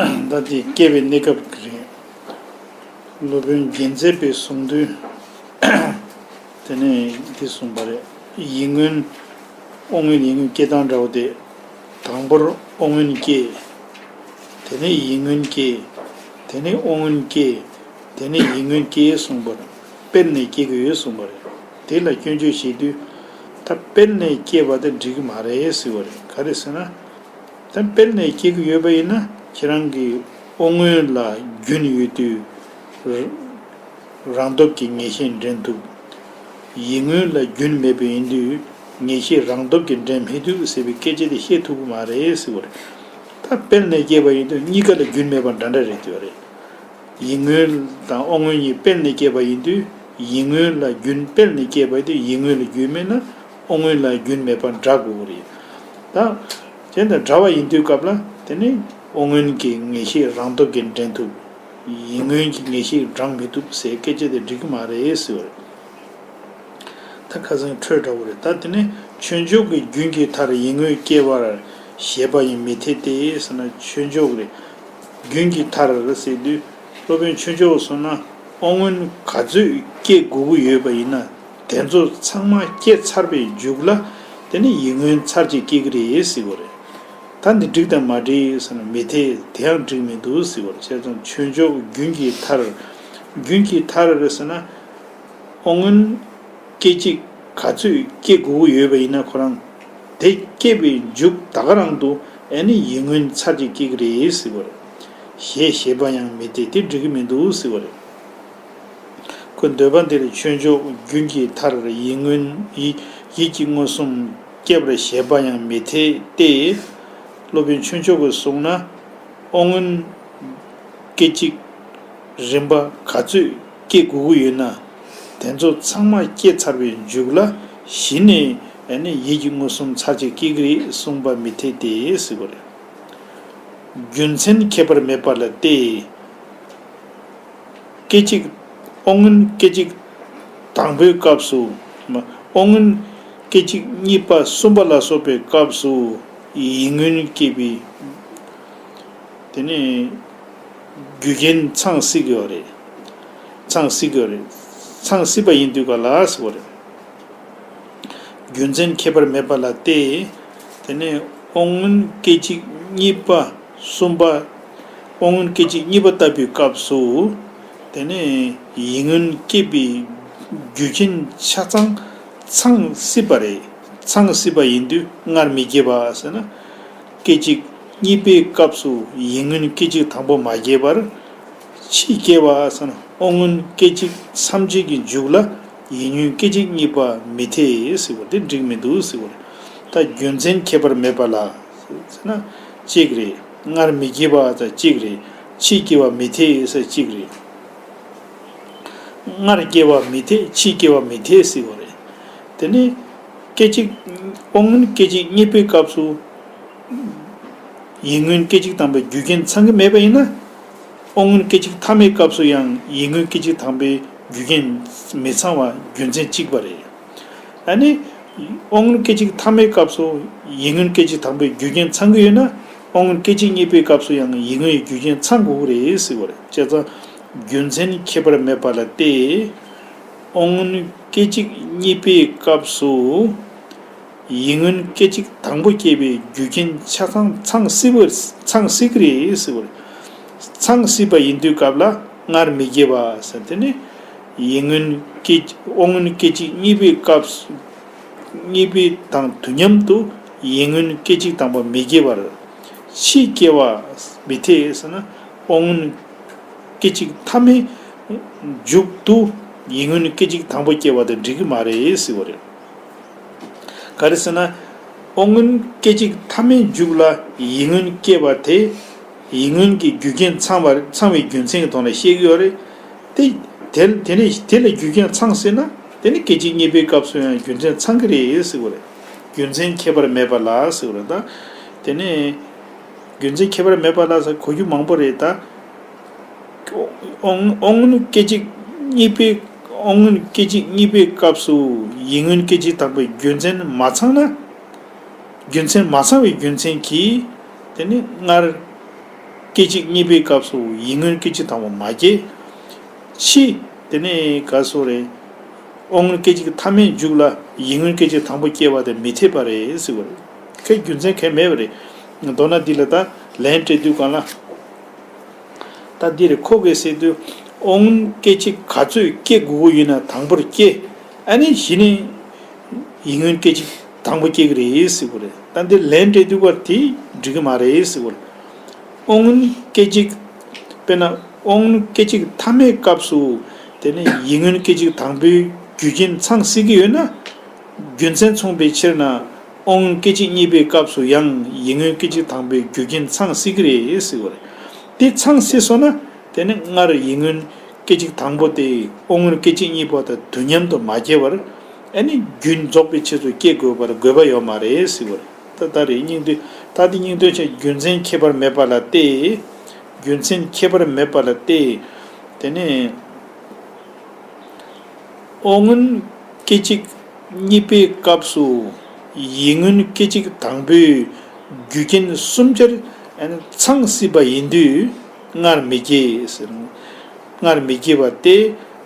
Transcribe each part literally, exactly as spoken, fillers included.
ད་དེ་སྐྱེ་བའི་གནས་སྐབས་ཀྱི་རེད། སློབ་དཔོན་རྒྱལ་མཚན་པས་གསུངས་དུས། དེ་ནས་འདི་གསུངས་པ་རེད། ཡིད་མངོན། དབང་མངོན་ཡིད་མངོན་སྐྱེ་སྟངས་འདྲ་བོ་དེ། དང་པོར་དབང་མངོན་སྐྱེ། དེ་ནས་ཡིད་མངོན་སྐྱེ། དེ་ནས་དབང་མངོན་སྐྱེ། དེ་ནས་ཡིད་མངོན་སྐྱེ་གསུངས་པར། སྤེལ་ནས་སྐྱེ་གི་ཡོད་གསུངས་པ་རེད། དེ་ལ་སྐྱོན་བརྗོད་བྱེད་དུས། ད་སྤེལ་ནས་སྐྱེས་པ་དེ་འགྲིག་གི་མ་རེད་ཟེར་བ་རེད། ག་རེ་ཟེར་ན། ད་སྤེལ་ནས་སྐྱེ་གི་ཡོད་པ་ཡིན་ན། ཁྱེད་རང་གི་དབང་མངོན་ལ་རྒྱུན་ཡོད་དུས། རང་སྟོབས་ཀྱིས་ངེས་ཤེས་འདྲེན་ཐུབ། ཡིད་མངོན་ལ་རྒྱུན་མེད་པ་ཡིན་དུས། ངེས་ཤེས་རང་སྟོབས་ཀྱིས་འདྲེན་མི་ཐུབ་ཟེར་བའི་སྐད་ཆ་དེ་བཤད་ཐུབ་ཀྱི་མ་རེད་ཟེར་བ་རེད། ད་སྤེལ་ནས་སྐྱེས་པ་ཡིན་དུས་གཉིས་ཀ་ལ་རྒྱུན་མེད་པ་འདྲ་འདྲ་རེད་ཟེར་བ་རེད། ཡིད་མངོན་དང་དབང་མངོན་གཉིས་སྤེལ་ནས་སྐྱེས་པ་ཡིན་དུས། ཡིད་མངོན་ལ་རྒྱུན་སྤེལ་ནས་སྐྱེས་པ་ཡིན་དུས་ཡིད་མངོན་ལ་རྒྱུན་མེད་ན་དབང་མངོན་ལ་རྒྱུན་མེད་པ་འདྲ་དགོས་ཀྱི་རེད། ད་དེ་འདྲ་འདྲ་བ་ཡིན་དུས་སྐབས་ལ་དེ་ནི་དབང་མངོན་གྱི་ངེས་ཤེས་རང་སྟོབས་ཀྱིས་འདྲེན་ཐུབ། ཡིད་མངོན་གྱི་ངེས་ཤེས་འདྲེན་མི་ཐུབ་ཟེར་སྐད་ཆ་དེ་འགྲིག་གི་མ་རེད་ཟེར་བ་རེད། ད་ཁ་སང་འཕྲོས་འདྲ་བོ་རེད། ད་དེ་ནས་ཆོས་མཆོག་གི་རྒྱུན་གྱི་མཐར་ཡིད་མངོན་སྐྱེ་བར་བཞེད་པ་ཡང་མི་འཐད་དེ་ཟེར་ན། ཆོས་མཆོག་རེད། རྒྱུན་གྱི་མཐར་ཟེར་དུས། སློབ་དཔོན་ཆོས་མཆོག་གསུངས་ན། དབང་མངོན་ག་ཚོད་སྐྱེ་དགོས་ཀྱི་ཡོད་པ་ཡིན་ན། དེ་ཚོ་ཚང་མ་སྐྱེ་ཚར་བའི་མཇུག་ལ། དེ་ནི་ཡིད་མངོན་ཚར་གཅིག་སྐྱེ་གི་རེད་ཟེར་བ་རེད། ད་འདི་འགྲིག་དང་མ་འགྲིག་ཟེར་ན། མི་འཐད། དེ་ཡང་འགྲིག་མི་འདུག་ཟེར་བ་རེད། བྱས་ཙང་ཆོས་མཆོག་རྒྱུན་གྱི་མཐར། རྒྱུན་གྱི་མཐར་ཟེར་ན། དབང་མངོན་སྐད་ཅིག་ག་ཚོད་སྐྱེ་དགོས་ཀྱི་ཡོད་པ་ཡིན་ན། ཁོ་རང་དེ་སྐྱེས་པའི་མཇུག་ད་ག་རང་དུ་ཨེ་ནི་ཡིད་མངོན་ཚར་གཅིག་སྐྱེ་གི་རེད་ཟེར་བ་རེད། ཞེས་བཞེད་པ་ཡང་མི་འཐད། དེ་འགྲིག་གི་མི་འདུག་ཟེར་བ་རེད། ཁོས་འདོད་པ་འདིར་ཆོས་མཆོག་རྒྱུན་གྱི་མཐར་ཡིད་མངོན་ཡིད་ཡིད་ཀྱི་མངོན་སུམ་སྐྱེ་བར་བཞེད་པ་ཡང་མི་འཐད་དེ། སློབ་དཔོན་ཆོས་མཆོག་གིས་གསུངས་ན། དབང་མངོན་སྐད་ཅིག་རིམ་པ་ག་ཚོད་སྐྱེ་དགོས་ཀྱི་ཡོད་ན། དེ་ཚོ་ཚང་མ་སྐྱེ་ཚར་བའི་མཇུག་ལ་གཞི་ནས་ཨ་ནི་ཡིད་ཀྱི་མངོན་སུམ་ཚར་གཅིག་སྐྱེ་གི་རེད་གསུངས་པ་མི་འཐད་དེ་ཟེར་བ་རེད། རྒྱུ་མཚན་ཁྱད་པར་མེད་པ་ལ་སྟེ། སྐད་ཅིག་དབང་མངོན་སྐད་ཅིག་དང་པོའི་སྐབས་སུ། དབང་མངོན་སྐད་ཅིག་གཉིས་པ་གསུམ་པ་ལ་སོགས་པའི་སྐབས་སུ་ཡིད་མངོན་སྐྱེས་པའི། དེ་ནས་རྒྱུ་རྐྱེན་ཚང་སྲིད་ཀྱི་ཡོད་རེད། ཚང་སྲིད་ཀྱི་ཡོད་རེད། ཚང་སྲིད་པ་ཡིན་དུས་ག་ལ་ཟེར་བ་རེད། རྒྱུ་མཚན་ཁྱད་པར་མེད་པ་ལ་སྟེ། དེ་ནས་དབང་མངོན་སྐད་ཅིག་གཉིས་པ་གསུམ་པ། དབང་མངོན་སྐད་ཅིག་གཉིས་པ་ལྟ་བུའི་སྐབས་སུ། དེ་ནས་ཡིད་མངོན་སྐྱེས་པའི་རྒྱུ་རྐྱེན་ཆ་ཚང་ཚང་སྲིད་པ་རེད། ཚང་སྲིད་པ་ཡིན་དུས་སྔར་མི་སྐྱེ་བ་ཟེར་ན། སྐད་ཅིག་གཉིས་པའི་སྐབས་སུ་ཡིད་མངོན་སྐད་ཅིག་དང་པོ་མ་སྐྱེས་པར། ཕྱིས་སྐྱེ་བ་ཟེར་ན། དབང་མངོན་སྐད་ཅིག་ཐམས་ཅད་ཀྱི་མཇུག་ལ་ཡིད་མངོན་སྐད་ཅིག་གཉིས་པ་མི་འཐད་ཟེར་བ་དེ་འགྲིག་མི་འདུག་ཟེར་བ་རེད། ད་རྒྱུ་མཚན་ཁྱད་པར་མེད་པ་ལ་ཟེར་ན་གཅིག་རེད། སྔར་མི་སྐྱེ་བ་ཟེར་གཅིག་རེད། ཕྱིས་སྐྱེ་བ་མི་འཐད་ཟེར་གཅིག་རེད། སྔར་སྐྱེ་བ་མི་འཐད། ཕྱིས་སྐྱེ་བ་མི་འཐད་ཟེར་བ་རེད། དེ་ནི་སྐད་ཅིག་དབང་མངོན་སྐད་ཅིག་གཉིས་པའི་སྐབས་སུ། ཡིད་མངོན་སྐད་ཅིག་དང་པོའི་རྒྱུ་རྐྱེན་ཚང་གི་མེད་པ་ཡིན་ན། དབང་མངོན་སྐད་ཅིག་ཐ་མའི་སྐབས་སུ་ཡང་ཡིད་མངོན་སྐད་ཅིག་དང་པོའི་རྒྱུ་རྐྱེན་མི་ཚང་བ་རྒྱུ་མཚན་གཅིག་པ་རེད། ཨ་ནི། དབང་མངོན་སྐད་ཅིག་ཐ་མའི་སྐབས་སུ་ཡིད་མངོན་སྐད་ཅིག་དང་པོའི་རྒྱུ་རྐྱེན་ཚང་གི་ཡོད་ན། དབང་མངོན་སྐད་ཅིག་གཉིས་པའི་སྐབས་སུ་ཡང་ཡིད་མངོན་གྱི་རྒྱུ་རྐྱེན་ཚང་དགོས་ཀྱི་རེད་ཟེར་བ་རེད། བྱས་ཙང་རྒྱུ་མཚན་ཁྱད་པར་མེད་པ་ལ་སྟེ། དབང་མངོན་སྐད་ཅིག་གཉིས་པའི་སྐབས་སུ། ཡིད་མངོན་སྐད་ཅིག་དང་པོ་སྐྱེས་པའི་རྒྱུ་རྐྱེན་ཆ་ཚང་ཚང་སྲིད་པ། ཚང་སྲིད་ཀྱི་རེད་ཟེར་བ་རེད། ཚང་སྲིད་པ་ཡིན་དུས་སྐབས་ལ་སྔར་མི་སྐྱེ་བ་ཟེར། དེ་ནི་ཡིད་མངོན་སྐད་དབང་མངོན་སྐད་ཅིག་གཉིས་པའི་སྐབས་སུ། གཉིས་པའི་དང་དུས་མཉམ་དུ་ཡིད་མངོན་སྐད་ཅིག་དང་པོ་མི་སྐྱེ་བར། ཕྱིས་སྐྱེ་བ་མི་འཐད་ཟེར་ན། དབང་མངོན་སྐད་ཅིག་ཐ་མའི་མཇུག་ཏུ་ཡིད་མངོན་སྐད་ཅིག་དང་པོ་སྐྱེ་བ་དེ་འགྲིག་གི་མ་རེད་ཟེར་བ་རེད། ག་རེ་ཟེར་ན། དབང་མངོན་སྐད་ཅིག་ཐ་མའི་མཇུག་ལ་ཡིད་མངོན་སྐྱེ་བ་དེ། ཡིད་མངོན་གྱི་རྒྱུ་རྐྱེན་ཚང་བ་ཚང་བའི་རྒྱུ་མཚན་གྱི་ཐོག་ནས་བཤད་ཀྱི་ཡོད་རེད། དེ་དེ་དེ་ནས་དེ་ལ་རྒྱུ་རྐྱེན་ཚང་ཟེར་ན། དེ་ནི་སྐད་ཅིག་གཉིས་པའི་སྐབས་སུ་ཡང་རྒྱུ་མཚན་ཚང་གི་རེད་ཟེར་བ་རེད། རྒྱུ་མཚན་ཁྱད་པར་མེད་པ་ལ་ཟེར་བ་རེད་ད། དེ་ནས་རྒྱུ་མཚན་ཁྱད་པར་མེད་པ་ལ་ཟེར་གོ་རྒྱུ་མང་པོ་རེད་ད། དབང་དབང་མངོན་སྐད་ཅིག་གཉིས་པའི། དབང་མངོན་སྐད་ཅིག་གཉིས་པའི་སྐབས་སུ་ཡིད་མངོན་སྐད་ཅིག་དང་པོའི་རྒྱུ་མཚན་མ་ཚང་ན། རྒྱུ་མཚན་མ་ཚང་བའི་རྒྱུ་མཚན་གྱིས་དེ་ནི་སྔར་ སྐད་ཅིག་གཉིས་པའི་སྐབས་སུ་ཡིད་མངོན་སྐད་ཅིག་དང་པོ་མ་སྐྱེ། ཕྱིས་དེ་ནས་ག་སོ་རེད། དབང་མངོན་སྐད་ཅིག་ཐ་མའི་མཇུག་ལ་ཡིད་མངོན་སྐད་ཅིག་དང་པོ་སྐྱེ་བ་དེ་མི་འཐད་པ་རེད་ཟེར་བ་རེད། ཁའི་རྒྱུ་མཚན་གང་ཡང་མེད་པ་རེད། མདོར་ན་འདི་ལ་ད་ལན་སྤྲད་དུས་གང་ལ། ད་འདི་རེད། ཁོ་གིས་ཟེར་དུས་དབང་མངོན་སྐད་ཅིག་ག་ཚོད་སྐྱེ་དགོས་ཀྱི་ཡོད་ན་དང་པོར་སྐྱེ། ཨ་ནི་གཞི་ནས་ཡིད་མངོན་སྐད་ཅིག་དང་པོ་སྐྱེ་གི་རེད་ཟེར་བ་རེད། ད་འདི་ལན་སྤྲད་དུས་ག་དེ་འགྲིག་གི་མ་རེད་ཟེར་བ་རེད། དབང་མངོན་སྐད་ཅིག་དཔེར་ན་དབང་མངོན་སྐད་ཅིག་ཐ་མའི་སྐབས་སུ་དེ་ནས་ཡིད་མངོན་སྐད་ཅིག་དང་པོའི་རྒྱུ་རྐྱེན་ཚང་སྲིད་ཀྱི་ཡོད་ན། རྒྱུ་མཚན་མཚུངས་པའི་ཕྱིར་ན་དབང་མངོན་སྐད་ཅིག་གཉིས་པའི་སྐབས་སུ་ཡང་ཡིད་མངོན་སྐད་ཅིག་དང་པོའི་རྒྱུ་རྐྱེན་ཚང་སྲིད་ཀྱི་རེད་ཟེར་བ་རེད། དེ་ཚང་སྲིད་སོང་ན་དེ་ནི་སྔར་ཡིད་མངོན་སྐད་ཅིག་དང་པོ་དེ་དབང་མངོན་སྐད་ཅིག་གཉིས་པ་དང་དུས་མཉམ་དུ་མ་སྐྱེ་བར་ཨ་ནི་རྒྱུན་རྫོགས་པའི་ཆེད་དུ་སྐྱེ་དགོས་པར་དགོས་པ་ཡོད་མ་རེད་ཟེར་བ་རེད། ད་ད་རེད་སྙིང་དོན། ད་དེ་སྙིང་དོན་ཆེ། རྒྱུ་མཚན་ཁྱད་པར་མེད་པ་ལ་བརྟེན། རྒྱུ་མཚན་ཁྱད་པར་མེད་པ་ལ་བརྟེན། དེ་ནས་དབང་མངོན་སྐད་ཅིག་གཉིས་པའི་སྐབས་སུ་ཡིད་མངོན་སྐད་ཅིག་དང་པོའི་རྒྱུ་རྐྱེན་གསུམ་ཆར་ཚང་སྲིད་པ་ཡིན་དུས་སྔར་མི་སྐྱེ་ཟེར། སྔར་མི་སྐྱེ་བ་སྟེ།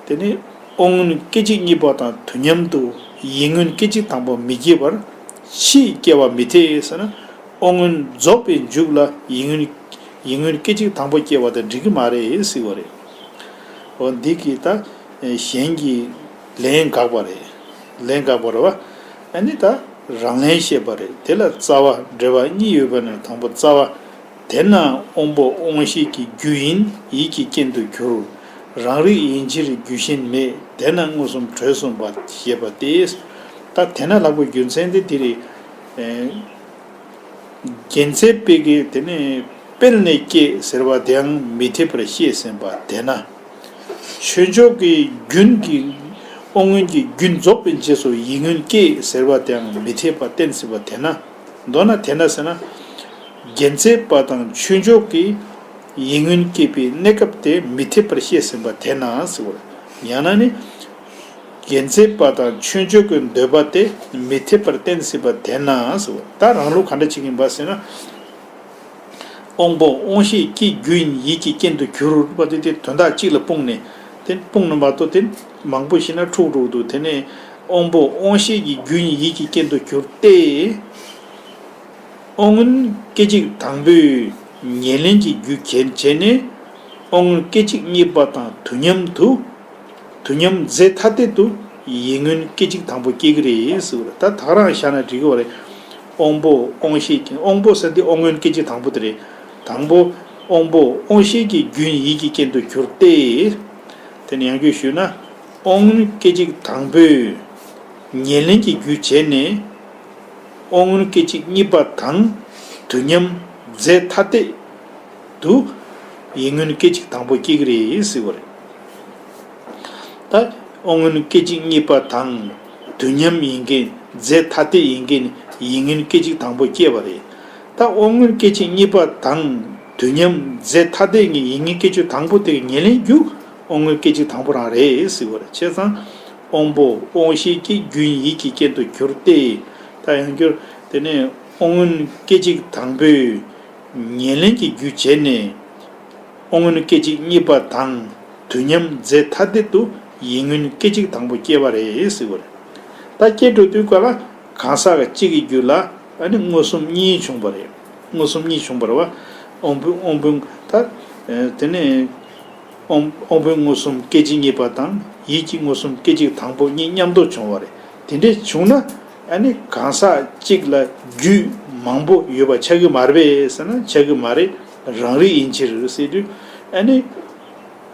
དེ་ནི་དབང་མངོན་སྐད་ཅིག་གཉིས་པ་དང་དུས་མཉམ་དུ་ཡིད་མངོན་སྐད་ཅིག་དང་པོ་མི་སྐྱེ་བར་ཕྱིས་སྐྱེ་བ་མི་འཐད་ཟེར་ན། དབང་མངོན་རྫོགས་པའི་མཇུག་ལ་ཡིད་མངོན། ཡིད་མངོན་སྐད་ཅིག་དང་པོ་སྐྱེ་བ་དང་འགྲིག་གི་མ་རེད་ཟེར་བ་རེད། འོ་འདི་གིས་ད་གཞན་གྱི་ལན་དགག་པ་རེད། ལན་དགག་པ་རེད་བ། ཨ་ནི་ད་རང་ལན་བཤད་པ་རེད། དེ་ལ་རྩ་བ་འགྲེལ་པ་གཉིས་ཡོད་པ་ནས་དང་པོ་རྩ་བ། དེས་ན་དབང་པོ་དབང་ཤེས་ཀྱི་རྒྱུ་ཡིན་ཡིད་ཀྱི་རྐྱེན་དུ་གྱུར། རང་རིག་ཡིན་ཕྱིར་རྒྱུ་གཞན་མེད། དེས་ན་མངོན་སུམ་གྲོལ་གསུངས་པ་ཞེས་པ་སྟེ། ད་དེས་ན་ལབ་པའི་རྒྱུ་མཚན་དེ་འདི་རེད། རྒྱལ་མཚན་དཔལ་གྱིས་དེ་ནས་དཔལ་ནས་སྐྱེས་ཟེར་བ་དེའང་མི་འཐད་པར་བཤད་ཟིན་པ་དེས་ན། ཆོས་མཆོག་གི་རྒྱུན་གྱི་དབང་མངོན་གྱི་རྒྱུན་རྫོགས་པའི་རྗེས་སུ་ཡིད་མངོན་སྐྱེས་ཟེར་བ་དེའང་མི་འཐད་པ་བསྟན་ཟིན་པ་དེས་ན། མདོར་ན་དེས་ན་ཟེར་ན། རྒྱལ་མཚན་པ་དང་ཆོས་མཆོག་གི་ཡིད་མངོན་སྐྱེས་པའི་གནས་སྐབས་དེ་མི་འཐད་པར་བཤད་ཟིན་པ་དེས་ན་ཟེར་བ། ཡང་ན་ནི། རྒྱལ་མཚན་པ་དང་ཆོས་མཆོག་གི་འདོད་པ་དེ་མི་འཐད་པར་བསྟན་ཟིན་པ་དེས་ན་ཟེར་བ། ད་རང་ལུགས་ག་འདྲ་བྱེད་ཀྱིན་པ་ཟེར་ན། དབང་པོ་དབང་ཤེས་ཀྱི་རྒྱུ་ཡིན་ཡིད་ཀྱི་རྐྱེན་དུ་གྱུར་པ་དེ་དེ་དོན་དག་གཅིག་ལ་སྤུངས་ནས། དེ་སྤུངས་ན་མ་གཏོགས་དེ་མང་པོ་ཞིག་ན་འཁྲུག་འགྲོ་འདུག་དེ་ནས་དབང་པོ་དབང་ཤེས་ཀྱི་རྒྱུ་ཡིན་ཡིད་ཀྱི་རྐྱེན་དུ་གྱུར་ཏེ། དབང་མངོན་སྐད་ཅིག་དང་པོས་ཉེར་ལེན་གྱི་རྒྱུ་བྱས་བྱས་ནས། དབང་མངོན་སྐད་ཅིག་གཉིས་པ་དང་དུས་མཉམ་དུ། དུས་མཉམ་རྫས་ཐ་དད་དུ་ཡིད་མངོན་སྐད་ཅིག་དང་པོ་སྐྱེ་གི་རེད་ཟེར་བ་རེད། ད་ད་རང་བཞག་ན་འགྲིག་གི་བ་རེད། དབང་པོ་དབང་ཤེས་ཀྱི་དབང་པོ་ཟེར་དུས་དབང་མངོན་སྐད་ཅིག་དང་པོ་དེ་རེད། དང་པོ་དབང་པོ་དབང་ཤེས་ཀྱི་རྒྱུ་ཡིད་ཀྱི་རྐྱེན་དུ་གྱུར་ཏེ། དེ་ནས་ཡང་བསྐྱར་ཞུས་ན། དབང་མངོན་སྐད་ཅིག་དང་པོས་ཉེར་ལེན་གྱི་རྒྱུ་བྱས་ནས། དབང་མངོན་སྐད་ཅིག་གཉིས་པ་དང་དུས་མཉམ་རྫས་ཐ་དད་དུ་ཡིད་མངོན་སྐད་ཅིག་དང་པོ་སྐྱེ་གི་རེད་ཟེར་བ་རེད། ད་དབང་མངོན་སྐད་ཅིག་གཉིས་པ་དང་དུས་མཉམ་ཡིན་མཁན་རྫས་ཐ་དད་ཡིན་མཁན་ཡིད་མངོན་སྐད་ཅིག་དང་པོ་སྐྱེ་བ་རེད། ད་དབང་མངོན་སྐད་ཅིག་གཉིས་པ་དང་དུས་མཉམ་རྫས་ཐ་དད་ཀྱི་ཡིད་མངོན་སྐད་ཅིག་དང་པོ་དེ་གི་ཉེར་ལེན་རྒྱུ་དབང་མངོན་སྐད་ཅིག་དང་པོ་རང་རེད་ཟེར་བ་རེད། བྱས་ཙང་། དབང་པོ་དབང་ཤེས་ཀྱི་རྒྱུ་ཡིན་ཡིད་ཀྱི་རྐྱེན་དུ་གྱུར་ཏེ། ད་ཡང་བསྐྱར་དེ་ནས་དབང་མངོན་སྐད་ཅིག་དང་པོས་ཉེར་ལེན་གྱི་རྒྱུ་བྱས་ནས། དབང་མངོན་སྐད་ཅིག་གཉིས་པ་དང་དུས་མཉམ་རྫས་ཐ་དད་དུ་ཡིད་མངོན་སྐད་ཅིག་དང་པོ་སྐྱེ་བ་རེད་ཟེར་བ་རེད། ད་སྐྱེ་འགྲོ་དུས་ག་ལ་གང་ཟག་གཅིག་གི་རྒྱུད་ལ་ཨ་ནི་མངོན་སུམ་གཉིས་བྱུང་བ་རེད། མངོན་སུམ་གཉིས་བྱུང་བ་རེད་བ། དབང་པོའི་དབང་པོའི་ད་དེ་ནས། དབང་དབང་པོའི་མངོན་སུམ་སྐད་ཅིག་གཉིས་པ་དང་ཡིད་ཀྱི་མངོན་སུམ་སྐད་ཅིག་དང་པོ་གཉིས་མཉམ་དུ་བྱུང་བ་རེད། དེ་འདྲས་བྱུང་ན་ཨ་ནི་གང་ཟག་གཅིག་ལ་རྒྱུད་མང་པོ་ཡོད་པ་ཆགས་ཀྱི་མ་རེད་པས་ཟེར་ན་ཆགས་ཀྱི་མ་རེད། རང་རིག་ཡིན་ཕྱིར་ཟེར་དུས་ཨ་ནི་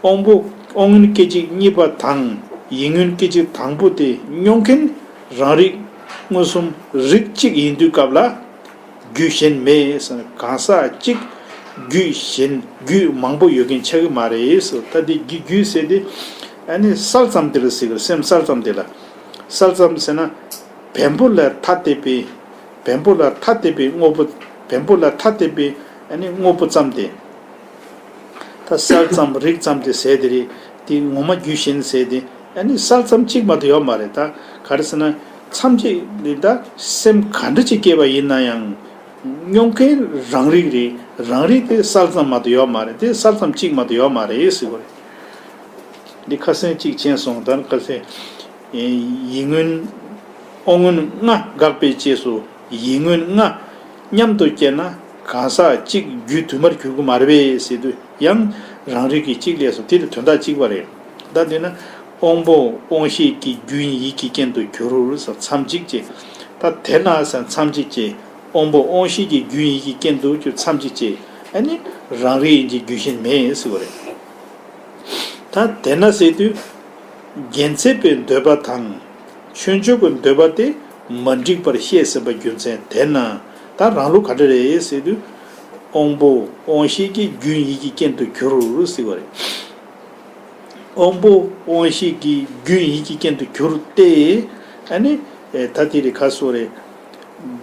དབང་པོ་དབང་མངོན་སྐད་ཅིག་གཉིས་པ་དང་ཡིད་མངོན་སྐད་ཅིག་དང་པོ་དེ་མྱོང་མཁན་རང་རིག་མངོན་སུམ་རིགས་གཅིག་ཡིན་དུས་སྐབས་ལ། རྒྱུད་གཞན་མེད་ཟེར་ན་གང་ཟག་གཅིག་རྒྱུད་གཞན་རྒྱུད་མང་པོ་ཡོད་མཁན་ཆགས་ཀྱི་མ་རེད་ཟེར། ད་འདི་རྒྱུད་རྒྱུད་ཟེར་དེ་ཨ་ནི་གསལ་ཙམ་དེ་ལ་ཟེར་གི་རེད། སེམས་གསལ་ཙམ་དེ་ལ། གསལ་ཙམ་ཟེར་ན་བེམ་པོ་ལ་ཐ་དད་པའི་བེམ་པོ་ལ་ཐ་དད་པའི་དངོས་པོ། བེམ་པོ་ལ་ཐ་དད་པའི་ཨ་ནི་དངོས་པོ་ཙམ་དེ། ད་གསལ་ཙམ་རིག་ཙམ་དེ་ཟེར་དེ་རེད། དེ་ངོ་མ་རྒྱུད་གཞན་ཟེར་དེ་ཨ་ནི་གསལ་ཙམ་གཅིག་མ་གཏོགས་ཡོད་མ་རེད། ད་ག་རེ་ཟེར་ན་ཐམས་ཅད་འདི་ད་སེམས་ག་འདྲ་ཅིག་སྐྱེས་པ་ཡིན་ན་ཡང་ མྱོང་མཁན་རང་རིག་རེད། རང་རིག་དེ་གསལ་ཙམ་མ་གཏོགས་ཡོད་མ་རེད། དེ་གསལ་ཙམ་གཅིག་མ་གཏོགས་ཡོད་མ་རེད་ཟེར་བ་རེད། འདི་ཁ་སང་གཅིག་མཁྱེན་སོང་། ད་ཁ་སང་ཡིད་མངོན། དབང་མངོན་ལྔ་དགག་པའི་རྗེས་སུ་ཡིད་མངོན་ལྔ་མཉམ་དུ་སྐྱེས་ན་གང་ཟག་གཅིག་རྒྱུད་དུ་མར་གྱུར་གྱི་མ་རེད་པས་ཟེར་དུས་ཡང་རང་རིག་གི་གཅིག་ལས་སོ། དེ་དེ་དོན་དག་གཅིག་པ་རེད། ད་དེ་ན་དབང་པོ་དབང་ཤེས་ཀྱི་རྒྱུན་ཡིད་ཀྱི་རྐྱེན་དུ་གྱུར་ཟེར་མཚམས་གཅིག་བཅད། ད་དེ་ན་ཟེར་མཚམས་གཅིག་བཅད། དབང་པོ་དབང་ཤེས་ཀྱི་རྒྱུན་ཡིད་ཀྱི་རྐྱེན་དུ་གྱུར་མཚམས་གཅིག་བཅད། ཨ་ནི་རང་རིག་ཡིན་གྱི་རྒྱུད་གཞན་མེད་ཟེར་བ་རེད། ད་དེ་ན་ཟེར་དུས། རྒྱལ་མཚན་པའི་འདོད་པ་དང་། ཆོས་མཆོག་གི་འདོད་པ་དེ་མ་འགྲིག་པར་བཤད་ཟིན་པ་རྒྱུ་མཚན་དེ་ན། ད་རང་ལུགས་ག་འདྲ་རེད་ཟེར་དུས། དབང་པོ་དབང་ཤེས་ཀྱི་རྒྱུན་ཡིད་ཀྱི་རྐྱེན་དུ་གྱུར་ཟེར་བ་རེད། དབང་པོ་དབང་ཤེས་ཀྱི་རྒྱུན་ཡིད་ཀྱི་རྐྱེན་དུ་གྱུར་ཏེ། ཨ་ནི། ད་དེ་རེད་ཁ་སོ་རེད།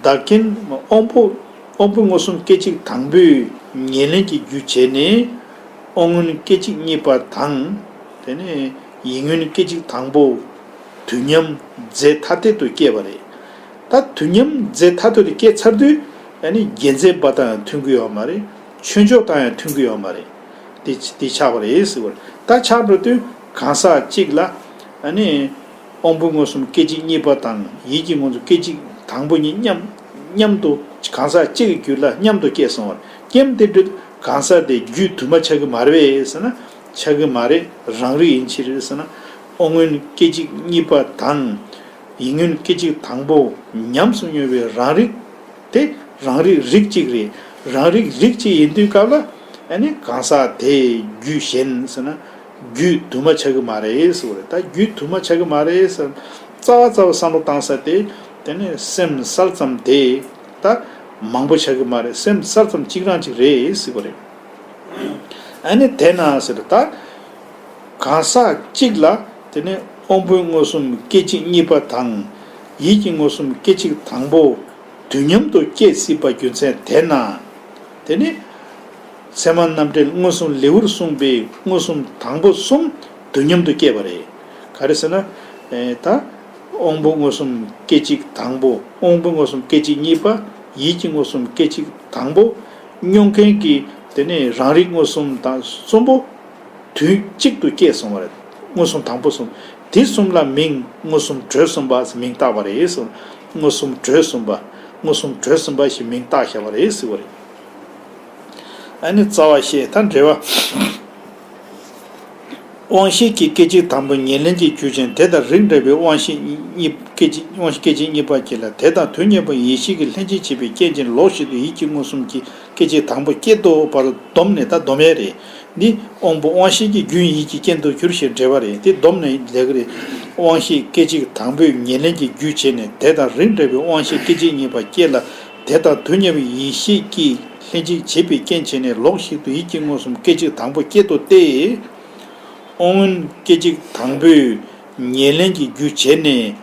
བདག་རྐྱེན་དབང་པོ། དབང་པོ་མངོན་སུམ་སྐད་ཅིག་དང་པོས་ཉེར་ལེན་གྱི་རྒྱུ་བྱས་ནས། དབང་མངོན་སྐད་ཅིག་གཉིས་པ་དང་། དེ་ནས་ཡིད་མངོན་སྐད་ཅིག་དང་པོ། དུས་མཉམ་རྫས་ཐ་དད་དུ་སྐྱེས་པ་རེད། ད་དུས་མཉམ་རྫས་ཐ་དད་དུ་སྐྱེས་ཚར་དུས། ཨ་ནི་རྒྱལ་མཚན་པ་དང་ཡང་མཐུན་གྱི་ཡོད་མ་རེད། ཆོས་མཆོག་དང་ཡང་མཐུན་གྱི་ཡོད་མ་རེད། དེ་དེ་ཆགས་པ་རེད་ཟེར་བ་རེད། ད་ཆགས་འགྲོ་དུས་གང་ཟག་གཅིག་ལ། ཨ་ནི། དབང་པོ་མངོན་སུམ་སྐད་ཅིག་གཉིས་པ་དང་ཡིད་ཀྱི་མངོན་སུམ་སྐད་ཅིག་དང་པོ་གཉིས་མཉམ། མཉམ་དུ་གང་ཟག་གཅིག་གི་རྒྱུད་ལ་མཉམ་དུ་སྐྱེས་སོང་བར་སྐྱེམས་དེ་འདྲ་གང་ཟག་དེ་རྒྱུད་དུ་མ་ཆགས་ཀྱི་མ་རེད་པས་ཟེར་ན། ཆགས་ཀྱི་མ་རེད། རང་རིག་ཡིན་ཕྱིར་ཟེར་ན། དབང་མངོན་སྐད་ཅིག་གཉིས་པ་དང་། ཡིད་མངོན་སྐད་ཅིག་དང་པོ་ཉམས་སུ་མྱོང་བའི་རང་རིག་དེ་རང་རིག་རིགས་གཅིག་རེད། རང་རིག་རིགས་གཅིག་ཡིན་དུས་སྐབས་ལ། ཨ་ནི་གང་ཟག་དེ་རྒྱུད་གཞན་ཟེར་ན། རྒྱུད་དུ་མ་ཆགས་ཀྱི་མ་རེད་ཟེར་བ་རེད། ད་རྒྱུད་དུ་མ་ཆགས་ཀྱི་མ་རེད་ཟེར། རྩ་བ་རྩ་བ་བསམ་བློ་བཏང་ས་དེ། དེ་ནས་སེམས་གསལ་ཙམ་དེ། ད་མང་པོ་ཆགས་ཀྱི་མ་རེད། སེམས་གསལ་ཙམ་གཅིག་རང་གཅིག་རེད་ཟེར་བ་རེད། ཨ་ནི་དེ་ན་ཟེར་ད། གང་ཟག་གཅིག་ལ་དེ་ནས་དབང་པོའི་མངོན་སུམ་སྐད་ཅིག་གཉིས་པ་དང་། ཡིད་ཀྱི་མངོན་སུམ་སྐད་ཅིག་དང་པོ་དུས་མཉམ་དུ་སྐྱེ་སྲིད་པ་རྒྱུ་མཚན་དེ་ན། དེ་ནི། ཚད་མ་རྣམ་འགྲེལ་མངོན་སུམ་ལེའུར་གསུངས་པའི་མངོན་སུམ་དང་པོ་གསུམ་དུས་མཉམ་དུ་སྐྱེས་པ་རེད། ག་རེ་ཟེར་ན། ཨེ་ད། དབང་པོ་མངོན་སུམ་སྐད་ཅིག་དང་པོ། དབང་པོ་མངོན་སུམ་སྐད་ཅིག་གཉིས་པ། ཡིད་ཀྱི་མངོན་སུམ་སྐད་ཅིག་དང་པོ། མྱོང་མཁན་གྱི་དེ་ནས་རང་རིག་མངོན་སུམ་དང་གསུམ་པོ། དུས་གཅིག་ཏུ་སྐྱེས་སོང་བ་རེད། མངོན་སུམ་དང་པོ་གསུམ། དེ་གསུམ་ལ་མིང་མངོན་སུམ་གྲོལ་གསུམ་པ་ཟེར་མིང་བཏགས་པ་རེད་ཟེར། མངོན་སུམ་གྲོལ་གསུམ་པ། མངོན་སུམ་གྲོལ་གསུམ་པ་ཞེས་མིང་བཏགས་བཞག་པ་རེད་ཟེར་བ་རེད། ཨ་ནི་རྩ་བ་བཤད་ད་འགྲེལ་བ། དབང་ཤེས་ཀྱི་སྐད་ཅིག་དང་པོ་ཉེར་ལེན་གྱི་རྒྱུ་ཅན་དེ་དང་རིགས་འདྲ་བའི་དབང་ཤེས་གཉིས། སྐད་ཅིག་དབང་ཤེས་སྐད་ཅིག་གཉིས་པ་གཅིག་ལ་དེ་དང་དུས་མཉམ་པའི་ཡིད་ཤེས་ཀྱི་ལྷན་ཅིག་བྱེད་པའི་རྐྱེན་གྱིས་ལོགས་ཤིག་ཏུ་ཡིད་ཀྱི་མངོན་སུམ་གྱི་སྐད་ཅིག་དང་པོ་སྐྱེ་དོ་བར་སྡོམ་ནས། ད་སྡོམ་ཡས་རེད། འདི་དབང་པོ་དབང་ཤེས་ཀྱི་རྒྱུན་ཡིད་ཀྱི་རྐྱེན་དུ་གྱུར་ཞེས་འགྲེལ་བ་རེད། དེ་སྡོམ་ནས་ལས་ཀྱི་རེད། དབང་ཤེས་སྐད་ཅིག་དང་པོས་ཉེར་ལེན་གྱི་རྒྱུ་བྱས་ནས་དེ་དང་རིགས་འདྲ་བའི་དབང་ཤེས་སྐད་ཅིག་གཉིས་པ་སྐྱེ་ལ། དེ་དང་དུས་མཉམ་པའི་ཡིད་ཤེས་ཀྱིས་ལྷན་ཅིག་བྱེད་པའི་རྐྱེན་བྱས་ནས་ལོགས་ཤིག་ཏུ་ཡིད་ཀྱི་མངོན་སུམ་སྐད་ཅིག་དང་པོ་སྐྱེ་དོ་སྟེ། དབང་མངོན་སྐད་ཅིག་དང་པོས་ཉེར་ལེན་གྱི་རྒྱུ་བྱས་ནས།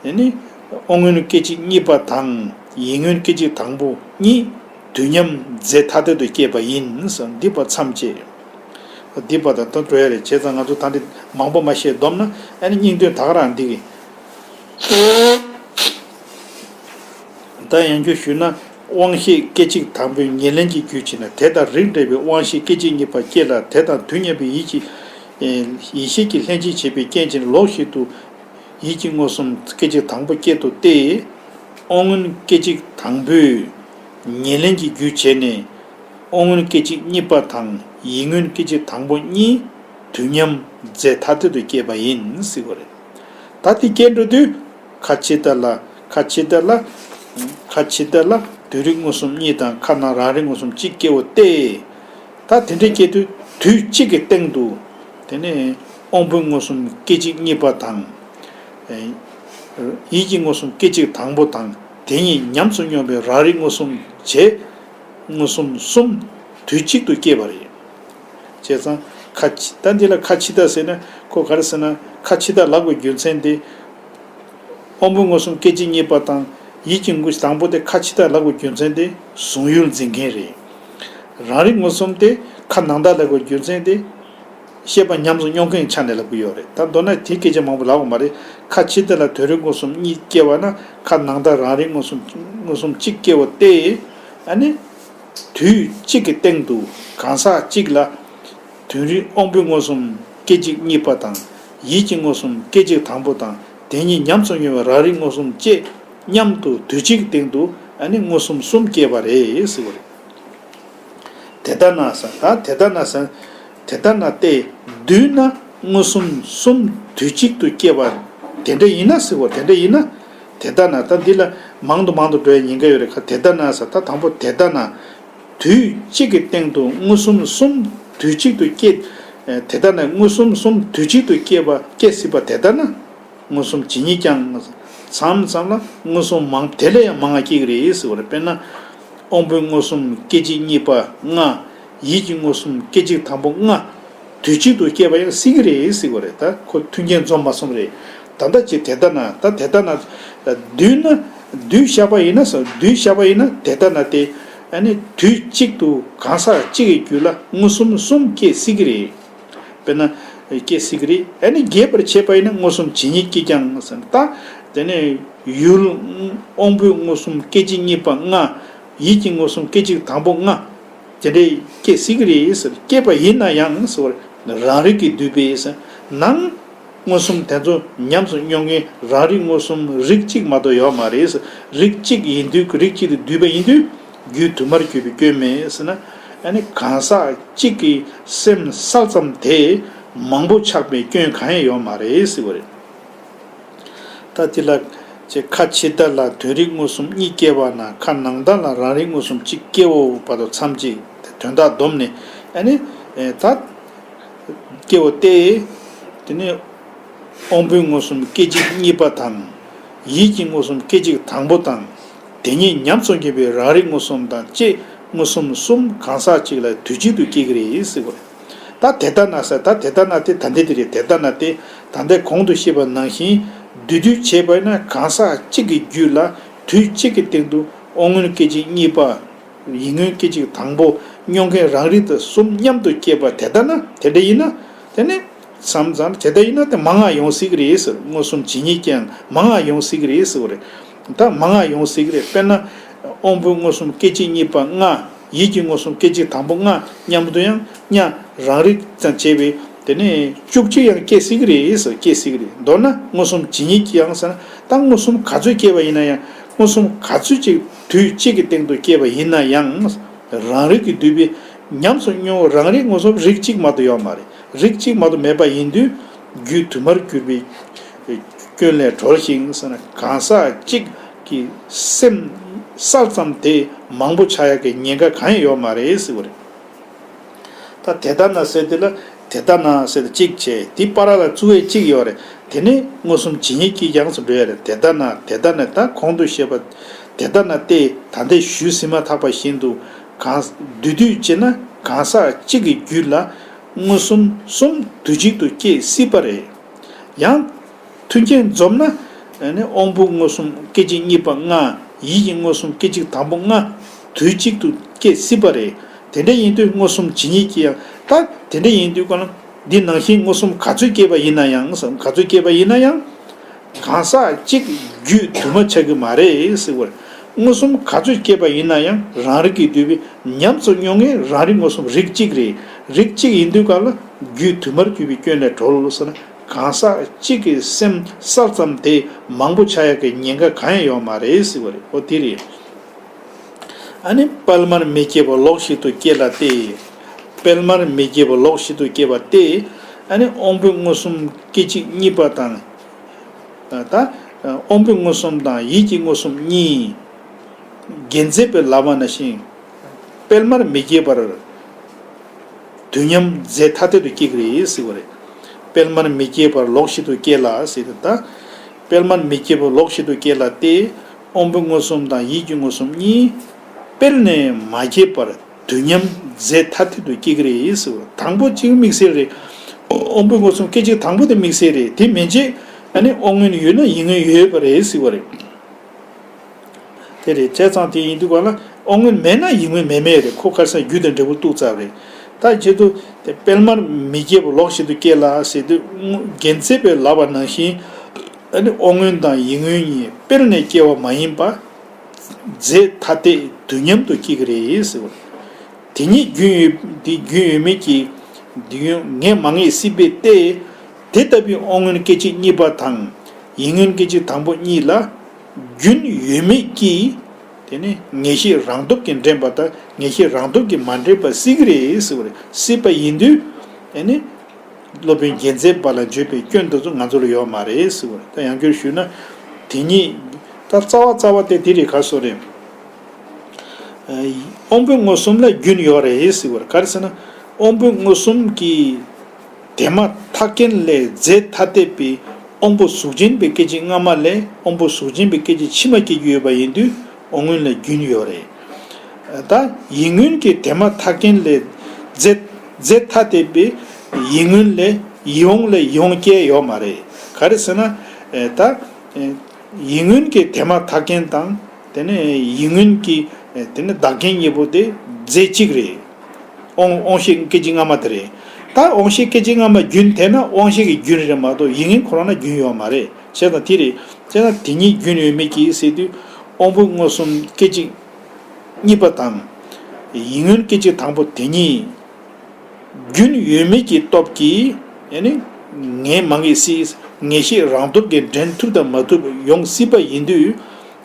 དེ་ནི་དབང་མངོན་སྐད་ཅིག་གཉིས་པ་དང་ཡིད་མངོན་སྐད་ཅིག་དང་པོ་གཉིས་དུས་མཉམ་རྫས་ཐ་དད་དུ་སྐྱེས་པ་ཡིན་ཟེར། འདི་བར་མཚམས་བཅད། འདི་བར་དང་དོན་འགྲོ་ཡ་རེད། བྱས་ཙང་ང་ཚོ་ད་འདི་མང་པོ་མ་བཤད། སྡོམ་ན་ཨ་ནི་སྙིང་དོན་ད་ག་རང་འདི་གི། ད་ཡང་བསྐྱར་ཞུས་ན། དབང་ཤེས་སྐད་ཅིག་དང་པོའི་ཉེར་ལེན་གྱི་རྒྱུ་བྱས་ན་དེ་དང་རིགས་འདྲ་བའི་དབང་ཤེས་སྐད་ཅིག་གཉིས་པ་སྐྱེ་ལ། དེ་དང་དུས་མཉམ་པའི་ཡིད་ཀྱི། ཡིད་ཤེས་ཀྱི་ལྷན་ཅིག་བྱེད་པའི་རྐྱེན་གྱིས་ལོགས་ཤིག་ཏུ། ཡིད་ཀྱི་མངོན་སུམ་སྐད་ཅིག་དང་པོ་སྐྱེ་དོ་སྟེ། དབང་མངོན་སྐད་ཅིག་དང་པོས་ཉེར་ལེན་གྱི་རྒྱུ་བྱས་ནས། དབང་མངོན་སྐད་ཅིག་གཉིས་པ་དང་ཡིད་མངོན་སྐད་ཅིག་དང་པོ་གཉིས་དུས་མཉམ་རྫས་ཐ་དད་དུ་སྐྱེས་པ་ཡིན་ཟེར་བ་རེད། ད་དེ་སྐྱེ་འགྲོ་དུས། ཁ་ཕྱི་དར་ལ། ཁ་ཕྱི་དར་ལ། ཁ་ཕྱི་དར་ལ་དུས་རིག་མངོན་སུམ་གཉིས་དང་ཁ་ནང་རང་རིག་མངོན་སུམ་གཅིག་སྐྱེ་བ་སྟེ། ད་དེ་འདྲའི་སྐྱེ་དུས་དུས་གཅིག་གི་སྟེང་དུ། དེ་ནས་དབང་པོའི་མངོན་སུམ་སྐད་ཅིག་གཉིས་པ་དང་། ཡིད་ཀྱི་མངོན་སུམ་སྐད་ཅིག་དང་པོ་དང་དེ་གཉིས་ཉམས་སུ་མྱོང་བའི་རང་རིག་མངོན་སུམ་བྱས། མངོན་སུམ་གསུམ་དུས་གཅིག་ཏུ་སྐྱེས་པ་རེད། བྱས་ཙང་ཁ་ཕྱི། ད་འདི་ལ་ཁ་ཕྱི་དར་ཟེར་ན་ཁོ་ག་རེ་ཟེར་ན། ཁ་ཕྱི་དར་ལབ་པའི་རྒྱུ་མཚན་དེ། དབང་པོའི་མངོན་སུམ་སྐད་ཅིག་གཉིས་པ་དང་ཡིད་ཀྱི་མངོན་སུམ་དང་པོ་དེ་ཁ་ཕྱི་དར་ལབ་པའི་རྒྱུ་མཚན་དེ་གཟུང་ཡུལ་འཛིན་མཁན་རེད། རང་རིག་མངོན་སུམ་དེ་ཁ་ནང་དར་ལབ་པའི་རྒྱུ་མཚན་དེ་ཤེས་པ་ཉམས་སུ་མྱོང་མཁན་ཆ་ནས་ལབ་ཀྱི་ཡོད་རེད། ད་མདོར་ན་དེ་སྐད་ཆ་མང་པོ་ལབ་པ་མ་རེད། ཁ་ཕྱི་དར་ལ་དུས་རིག་མངོན་སུམ་གཉིས་སྐྱེ་བ་ན་ཁ་ནང་དར་རང་རིག་མངོན་སུམ་མངོན་སུམ་གཅིག་སྐྱེ་བ་སྟེ། ཨ་ནི། དུས་གཅིག་གི་སྟེང་དུ་གང་ཟག་གཅིག་ལ། དོན་རིག་དབང་པོའི་མངོན་སུམ་སྐད་ཅིག་གཉིས་པ་དང་། ཡིད་ཀྱི་མངོན་སུམ་སྐད་ཅིག་དང་པོ་དང་། དེ་གཉིས་ཉམས་སུ་མྱོང་བའི་རང་རིག་མངོན་སུམ་བཅས་མཉམ་དུ་དུས་གཅིག་གི་སྟེང་དུ་ཨ་ནི་མངོན་སུམ་གསུམ་སྐྱེས་པ་རེད་ཟེར་བ་རེད། དེ་ལྟ་ན་ཟེར། ད་དེ་ལྟ་ན་ཟེར། དེ་ལྟ་ན་སྟེ། བསྡུས་ན་མངོན་སུམ་གསུམ་དུས་གཅིག་ཏུ་སྐྱེས་པ། དེ་འདྲ་ཡིན་ན་ཟེར་བ། དེ་འདྲ་ཡིན་ན། དེ་ལྟ་ན། ད་འདི་ལ་མང་དུ་མང་དུ་འགྲོ་ཡ་ཉེན་ཁ་ཡོད་རེད། ཁ་དེ་ལྟ་ན་ཟེར། ད་དང་པོ་དེ་ལྟ་ན། དུས་གཅིག་གི་སྟེང་དུ་མངོན་སུམ་གསུམ་དུས་གཅིག་ཏུ་སྐྱེས། དེ་ལྟ་ན་མངོན་སུམ་གསུམ་དུས་གཅིག་ཏུ་སྐྱེས་པ་སྐྱེ་སྲིད་པ་དེ་ལྟ་ན། མངོན་སུམ་ཇི་སྙེད་ཀྱང་། མཚམས་མཚམས་ལ་མངོན་སུམ་མང་དེ་ལས་ཡང་མང་བ་སྐྱེ་གི་རེད་ཟེར་བ་རེད། དཔེར་ན། དབང་པོའི་མངོན་སུམ་སྐད་ཅིག་གཉིས་པ་ལྔ། ཡིད་ཀྱི་མངོན་སུམ་སྐད་ཅིག་དང་པོ་ལྔ། དུས་གཅིག་ཏུ་སྐྱེས་པ་ཡང་སྲིད་ཀྱི་རེད་ཟེར་བ་རེད། ད་ཁོ་མཐུན་རྐྱེན་འཛོམས་མ་སོང་རེད། ད་ལྟ་ཅི་དེ་ལྟ་ན། ད་དེ་ལྟ་ན། བསྡུས་ན། བསྡུས་བཞག་པ་ཡིན་ན་ཟེར། བསྡུས་བཞག་པ་ཡིན་ན་དེ་ལྟ་ན་སྟེ། ཨ་ནི་དུས་གཅིག་ཏུ་གང་ཟག་གཅིག་གི་རྒྱུད་ལ་མངོན་སུམ་གསུམ་སྐྱེ་སྲིད་ཀྱི་རེད། དཔེར་ན། སྐྱེ་སྲིད་ཀྱི་རེད། ཨ་ནི་རྒྱས་པར་བྱས་པ་ཡིན་ན་མངོན་སུམ་ཇི་སྙེད་ཀྱིས་ཀྱང་ཟེར། ད་དེ་ནས་ཡུལ། དབང་པོའི་མངོན་སུམ་སྐད་ཅིག་གཉིས་པ་ལྔ། ཡིད་ཀྱི་མངོན་སུམ་སྐད་ཅིག་དང་པོ་ལྔ། དེ་འདྲའི་སྐྱེ་སྲིད་ཀྱི་རེད་ཟེར། སྐྱེས་པ་ཡིན་ན་ཡང་ཟེར་བ་རེད། རང་རིག་གིས་བསྡུས་པའི་ཟེར། ནང་མངོན་སུམ་དེ་ཚོ་ཉམས་སུ་མྱོང་མཁན་རང་རིག་མངོན་སུམ་རིགས་གཅིག་མ་གཏོགས་ཡོད་མ་རེད། རིགས་གཅིག་ཡིན་དུས། རིགས་གཅིག་ཏུ་བསྡུས་པ་ཡིན་དུས། རྒྱུད་དུ་མར་གྱུར་པའི་སྐྱོན་མེད་ཟེར་ན། ཨ་ནི་གང་ཟག་གཅིག་གི་སེམས་གསལ་ཙམ་དེ་མང་པོ་ཆགས་པའི་སྐྱོན་གང་ཡང་ཡོད་མ་རེད་ཟེར་བ་རེད། ད་དེ་ལ་ཅེས། ཁ་ཕྱི་ལྟར་ལ་དོན་རིག་མངོན་སུམ་གཉིས་སྐྱེ་བ་ན། ཁ་ནང་ལྟར་ལ་རང་རིག་མངོན་སུམ་གཅིག་སྐྱེའོ་བར་དུ་མཚམས་གཅིག་དོན་དག་བསྡོམས་ནས། ཨ་ནི། ད། སྐྱེའོ་སྟེ། དེ་ནས་དབང་པོའི་མངོན་སུམ་སྐད་ཅིག་གཉིས་པ་དང་། ཡིད་ཀྱི་མངོན་སུམ་སྐད་ཅིག་དང་པོ་དང་། དེ་ཉིད་ཉམས་སུ་མྱོང་བའི་རང་རིག་མངོན་སུམ་དང་བཅས་མངོན་སུམ་གསུམ་གང་ཟག་གཅིག་ལ་དུས་གཅིག་ཏུ་སྐྱེ་གི་རེད་ཟེར་བ་རེད། ད་དེ་ལྟ་ན་ཟེར། ད་དེ་ལྟ་ན་སྟེ། ད་འདི་དེ་རེད། དེ་ལྟ་ན་སྟེ། ད་ལྟའི་གོང་དུ་བཤད་པ་ནང་བཞིན་བསྡུས་བསྡུས་བྱས་པ་ཡིན་ན། གང་ཟག་གཅིག་གི་རྒྱུད་ལ་དུས་གཅིག་གི་སྟེང་དུ་དབང་མངོན་སྐད་ཅིག་གཉིས་པ། ཡིད་མངོན་སྐད་ཅིག་དང་པོ། མྱོང་མཁན་རང་རིག་དང་གསུམ་མཉམ་དུ་སྐྱེས་པ་དེ་ལྟ་ན། དེ་འདྲ་ཡིན་ན། དེ་ནི་མཚམས་མཚམས་དེ་ལྟ་ཡིན་ན་དེ་མང་ང་ཡོང་སྲིད་ཀྱི་རེད་ཟེར། མངོན་སུམ་ཇི་སྙེད་ཀྱང་མང་ང་ཡོང་སྲིད་ཀྱི་རེད་ཟེར་བ་རེད། ད་མང་ང་ཡོང་སྲིད་ཀྱི་རེད། དཔེར་ན། དབང་པོའི་མངོན་སུམ་སྐད་ཅིག་གཉིས་པ་ལྔ། ཡིད་ཀྱི་མངོན་སུམ་སྐད་ཅིག་དང་པོ་ལྔ་མཉམ་དུ་ཡང་ཉ་རང་རིག་དང་བཅས་པའི་དེ་ནས་བཅུ་གཅིག་ཡང་སྐྱེ་སྲིད་ཀྱི་རེད་ཟེར། སྐྱེ་སྲིད་ཀྱི་རེད། མདོར་ན་མངོན་སུམ་ཇི་སྙེད་ཀྱང་ཟེར་ན། ད་མངོན་སུམ་ག་ཚོད་སྐྱེས་པ་ཡིན་ན་ཡང་། མངོན་སུམ་ག་ཚོད་ཅིག་དུས་གཅིག་གི་སྟེང་དུ་སྐྱེས་པ་ཡིན་ན་ཡང་། རང་རིག་གིས་བསྡུས་པའི་ཉམས་སུ་མྱོང་བའི་རང་རིག་མངོན་སུམ་རིགས་གཅིག་མ་གཏོགས་ཡོད་མ་རེད། རིགས་གཅིག་མ་གཏོགས་མེད་པ་ཡིན་དུས། རྒྱུད་དུ་མར་གྱུར་པའི་སྐྱོན་ལས་གྲོལ་ཞིང་ཟེར་ན། གང་ཟག་གཅིག་གི་སེམས་གསལ་ཙམ་དེ་མང་པོ་ཆགས་ཡག་གི་ཉེན་ཁ་གང་ཡང་ཡོད་མ་རེད་ཟེར་བ་རེད། ད་དེ་ལྟ་ན་ཟེར་དེ་ལ། དེ་ལྟ་ན་ཟེར་དེ་གཅིག་བྱས། དེའི་བར་ལ་བཙུགས་པའི་གཅིག་ཡོད་རེད། དེ་ནི་མངོན་སུམ་ཇི་སྙེད་ཀྱིས་ཀྱང་ཟེར་འགྲོ་ཡ་རེད། དེ་ལྟ་ན། དེ་ལྟ་ན། ད་གོང་དུ་བཤད་པ་དེ་ལྟ་ན་སྟེ། ད་ལྟའི་ཞུས་ཟིན་མ་ཐག་པ་བཞིན་དུ། གང་། བསྡུས་བསྡུས་བྱས་ན་གང་ཟག་གཅིག་གི་རྒྱུད་ལ་མངོན་སུམ་གསུམ་དུས་གཅིག་ཏུ་སྐྱེ་སྲིད་པ་རེད། ཡང་། མཐུན་རྐྱེན་འཛོམས་ན། ཨ་ནི་དབང་པོའི་མངོན་སུམ་སྐད་ཅིག་གཉིས་པ་ལྔ། ཡིད་ཀྱི་མངོན་སུམ་སྐད་ཅིག་དང་པོ་ལྔ། དུས་གཅིག་ཏུ་སྐྱེ་སྲིད་པ་རེད། དེ་འདྲ་ཡིན་དུས་མངོན་སུམ་ཇི་སྙེད་ཀྱིས་ཀྱང་། ད་དེ་འདྲ་ཡིན་དུས་གང་ལ། འདི་ནང་བཞིན་མངོན་སུམ་ག་ཚོད་སྐྱེས་པ་ཡིན་ན་ཡང་། ག་ཚོད་སྐྱེས་པ་ཡིན་ན་ཡང་། གང་ཟག་གཅིག་རྒྱུད་དུ་མ་ཆགས་ཀྱི་མ་རེད་ཟེར་བར། མངོན་སུམ་ག་ཚོད་སྐྱེས་པ་ཡིན་ན་ཡང་། རང་རིག་གིས་བསྡུས་པའི་ཉམས་སུ་མྱོང་མཁན་རང་རིག་མངོན་སུམ་རིགས་གཅིག་རེད། རིགས་གཅིག་ཡིན་དུས་གང་ལ། རྒྱུད་དུ་མར་གྱུར་པའི་སྐྱོན་ལས་གྲོལ་ཟེར་ན། གང་ཟག་གཅིག་གི་སེམས་གསལ་ཙམ་དེ་མང་པོ་ཆགས་ཡག་གི་ཉེན་ཁ་གང་ཡང་ཡོད་མ་རེད་ཟེར་བ་རེད། འོ་དེ་རེད། ཨ་ནི་སྤེལ་མར་མི་སྐྱེ་བ་ལོགས་ཤིག་ཏུ་སྐྱེ་ལ་སྟེ། སྤེལ་མར་མི་སྐྱེ་བ་ལོགས་ཤིག་ཏུ་སྐྱེ་བ་སྟེ། ཨ་ནི་དབང་པོའི་མངོན་སུམ་སྐད་ཅིག་གཉིས་པ་དང་། ད་དབང་པོའི་མངོན་སུམ་དང་ཡིད་ཀྱི་མངོན་སུམ་གཉིས། རྒྱན་མཛད་པའི་ལབ་པ་ནང་བཞིན། སྤེལ་མར་མི་སྐྱེ་བར། དུས་མཉམ་རྫས་ཐ་དད་དུ་སྐྱེ་གི་རེད་ཟེར་བ་རེད། སྤེལ་མར་མི་སྐྱེ་བར་ལོགས་ཤིག་ཏུ་སྐྱེ་ལ་ཟེར་ཏེ། ད་སྤེལ་མར་མི་སྐྱེ་བར་ལོགས་ཤིག་ཏུ་སྐྱེ་ལ་སྟེ། དབང་པོའི་མངོན་སུམ་དང་ཡིད་ཀྱི་མངོན་སུམ་གཉིས། སྤེལ་ནས་མ་སྐྱེས་པར་དུས་མཉམ་རྫས་ཐ་དད་དུ་སྐྱེ་གི་རེད་ཟེར་བ། དང་པོ་གཅིག་དམིགས་བསལ་རེད། དབང་པོའི་མངོན་སུམ་སྐད་ཅིག་དང་པོ་དེ་དམིགས་བསལ་རེད། དེ་མན་ཆད་ཨ་ནི་དབང་མངོན་ཡོད་ན་ཡིད་མངོན་ཡོད་པ་རེད་ཟེར་བ་རེད། དེ་རེད། བྱས་ཙང་དེ་ཡིན་དུས་གང་ལ་དབང་མངོན་མེད་ན་ཡིད་མངོན་མེད་མེད་རེད། ཁོ་ཁ་སང་རྒྱུ་དང་འབྲས་བུ་གཏུགས་ཚར་བ་རེད། ད་བྱེད་དུ་དེ་སྤེལ་མར་མི་སྐྱེ་བ་ལོགས་ཤིག་ཏུ་སྐྱེ་ལ་ཟེར་དུས། རྒྱན་མཛད་པའི་ལབ་པ་ནང་བཞིན། ཨ་ནི་དབང་མངོན་དང་ཡིད་མངོན་གཉིས་སྤེལ་ནས་སྐྱེ་བ་མ་ཡིན་པ། རྫས་ཐ་དད་དུས་མཉམ་དུ་སྐྱེ་གི་རེད་ཟེར་བ་རེད། དེ་ཉིད་རྒྱུན་ཡོད་དེ་རྒྱུན་ཡོད་མེད་ཀྱི་དུས་ཡུན་ངེས་མ་ངེས་སྲིད་པས་ཏེ། དེ་ལྟ་བུའི་དབང་མངོན་སྐད་ཅིག་གཉིས་པ་དང་། ཡིད་མངོན་སྐད་ཅིག་དང་པོ་གཉིས་ལ་རྒྱུན་ཡོད་མེད་ཀྱི་དེ་ནི་ངེས་ཤེས་རང་སྟོབས་ཀྱིས་འདྲེན་པ་དང་ངེས་ཤེས་རང་སྟོབས་ཀྱིས་མ་འདྲེན་པ་སྲིད་ཀྱི་རེད་ཟེར་བ་རེད། སྲིད་པ་ཡིན་དུས་ཨེ་ནི། སློབ་དཔོན་རྒྱལ་མཚན་པ་ལ་བརྗོད་པའི་སྐྱོན་དེ་ཚོ་ང་ཚོ་ལ་ཡོད་མ་རེད་ཟེར་བ་རེད། ད་ཡང་བསྐྱར་ཞུས་ན། དེ་ཉིད་ད་རྩ་བ་རྩ་བ་དེ་དེ་རེད། ག་སོ་རེད། ཨ་དབང་པོའི་མངོན་སུམ་ལ་རྒྱུན་ཡོད་རེད་ཟེར་བ་རེད། ག་རེ་ཟེར་ན། དབང་པོའི་མངོན་སུམ་གྱི་དེ་མ་ཐག་རྐྱེན་ལས་རྫས་ཐ་དད་པའི་དབང་པོ་གཟུགས་ཅན་པའི་སྐད་ཅིག་སྔ་མ་ལས་དབང་པོ་གཟུགས་ཅན་པའི་སྐད་ཅིག་ཕྱི་མ་སྐྱེ་རྒྱུ་ཡོད་པ་ཡིན་དུས་དབང་མངོན་ལ་རྒྱུན་ཡོད་རེད། ད་ཡིད་མངོན་གྱི་དེ་མ་ཐག་རྐྱེན་ལས་རྫས་རྫས་ཐ་དད་པའི་ཡིད་མངོན་ལས་ཡིད་དབང་ལས་ཡིད་དབང་སྐྱེ་ཡོད་མ་རེད། ག་རེ་ཟེར་ན། ད་ཡིད་མངོན་གྱི་དེ་མ་ཐག་རྐྱེན་དང་། དེ་ནས་ཡིད་མངོན་གྱི་དེ་ནས་བདག་རྐྱེན་གཉིས་པོ་དེ་རྫས་གཅིག་རེད། དབང་དབང་ཤེས་སྐད་ཅིག་སྔ་མ་དེ་རེད། ད་དབང་ཤེས་སྐད་ཅིག་སྔ་མ་རྒྱུན་དེ་ན་དབང་ཤེས་ཀྱི་རྒྱུན་རེད་མ་གཏོགས་ཡིད་མངོན་ཁོ་རང་ན་རྒྱུན་ཡོད་མ་རེད། བྱས་ཙང་དེ་རེད། བྱས་ཙང་དེ་ཉིད་རྒྱུན་ཡོད་མེད་ཀྱི་ཟེར་དུས་དབང་པོའི་མངོན་སུམ་སྐད་ཅིག་གཉིས་པ་དང་། ཡིད་མངོན་སྐད་ཅིག་དང་པོ་དེ་གཉིས་རྒྱུན་ཡོད་མེད་ཀྱི་སྟོབས་ཀྱིས་ཨེ་ནི་ངེས་མ་ངེས་སྲིད། ངེས་ཤེས་རང་སྟོབས་ཀྱིས་འདྲེན་ཐུབ་དང་མ་ཐུབ་ཡོང་སྲིད་པ་ཡིན་དུས།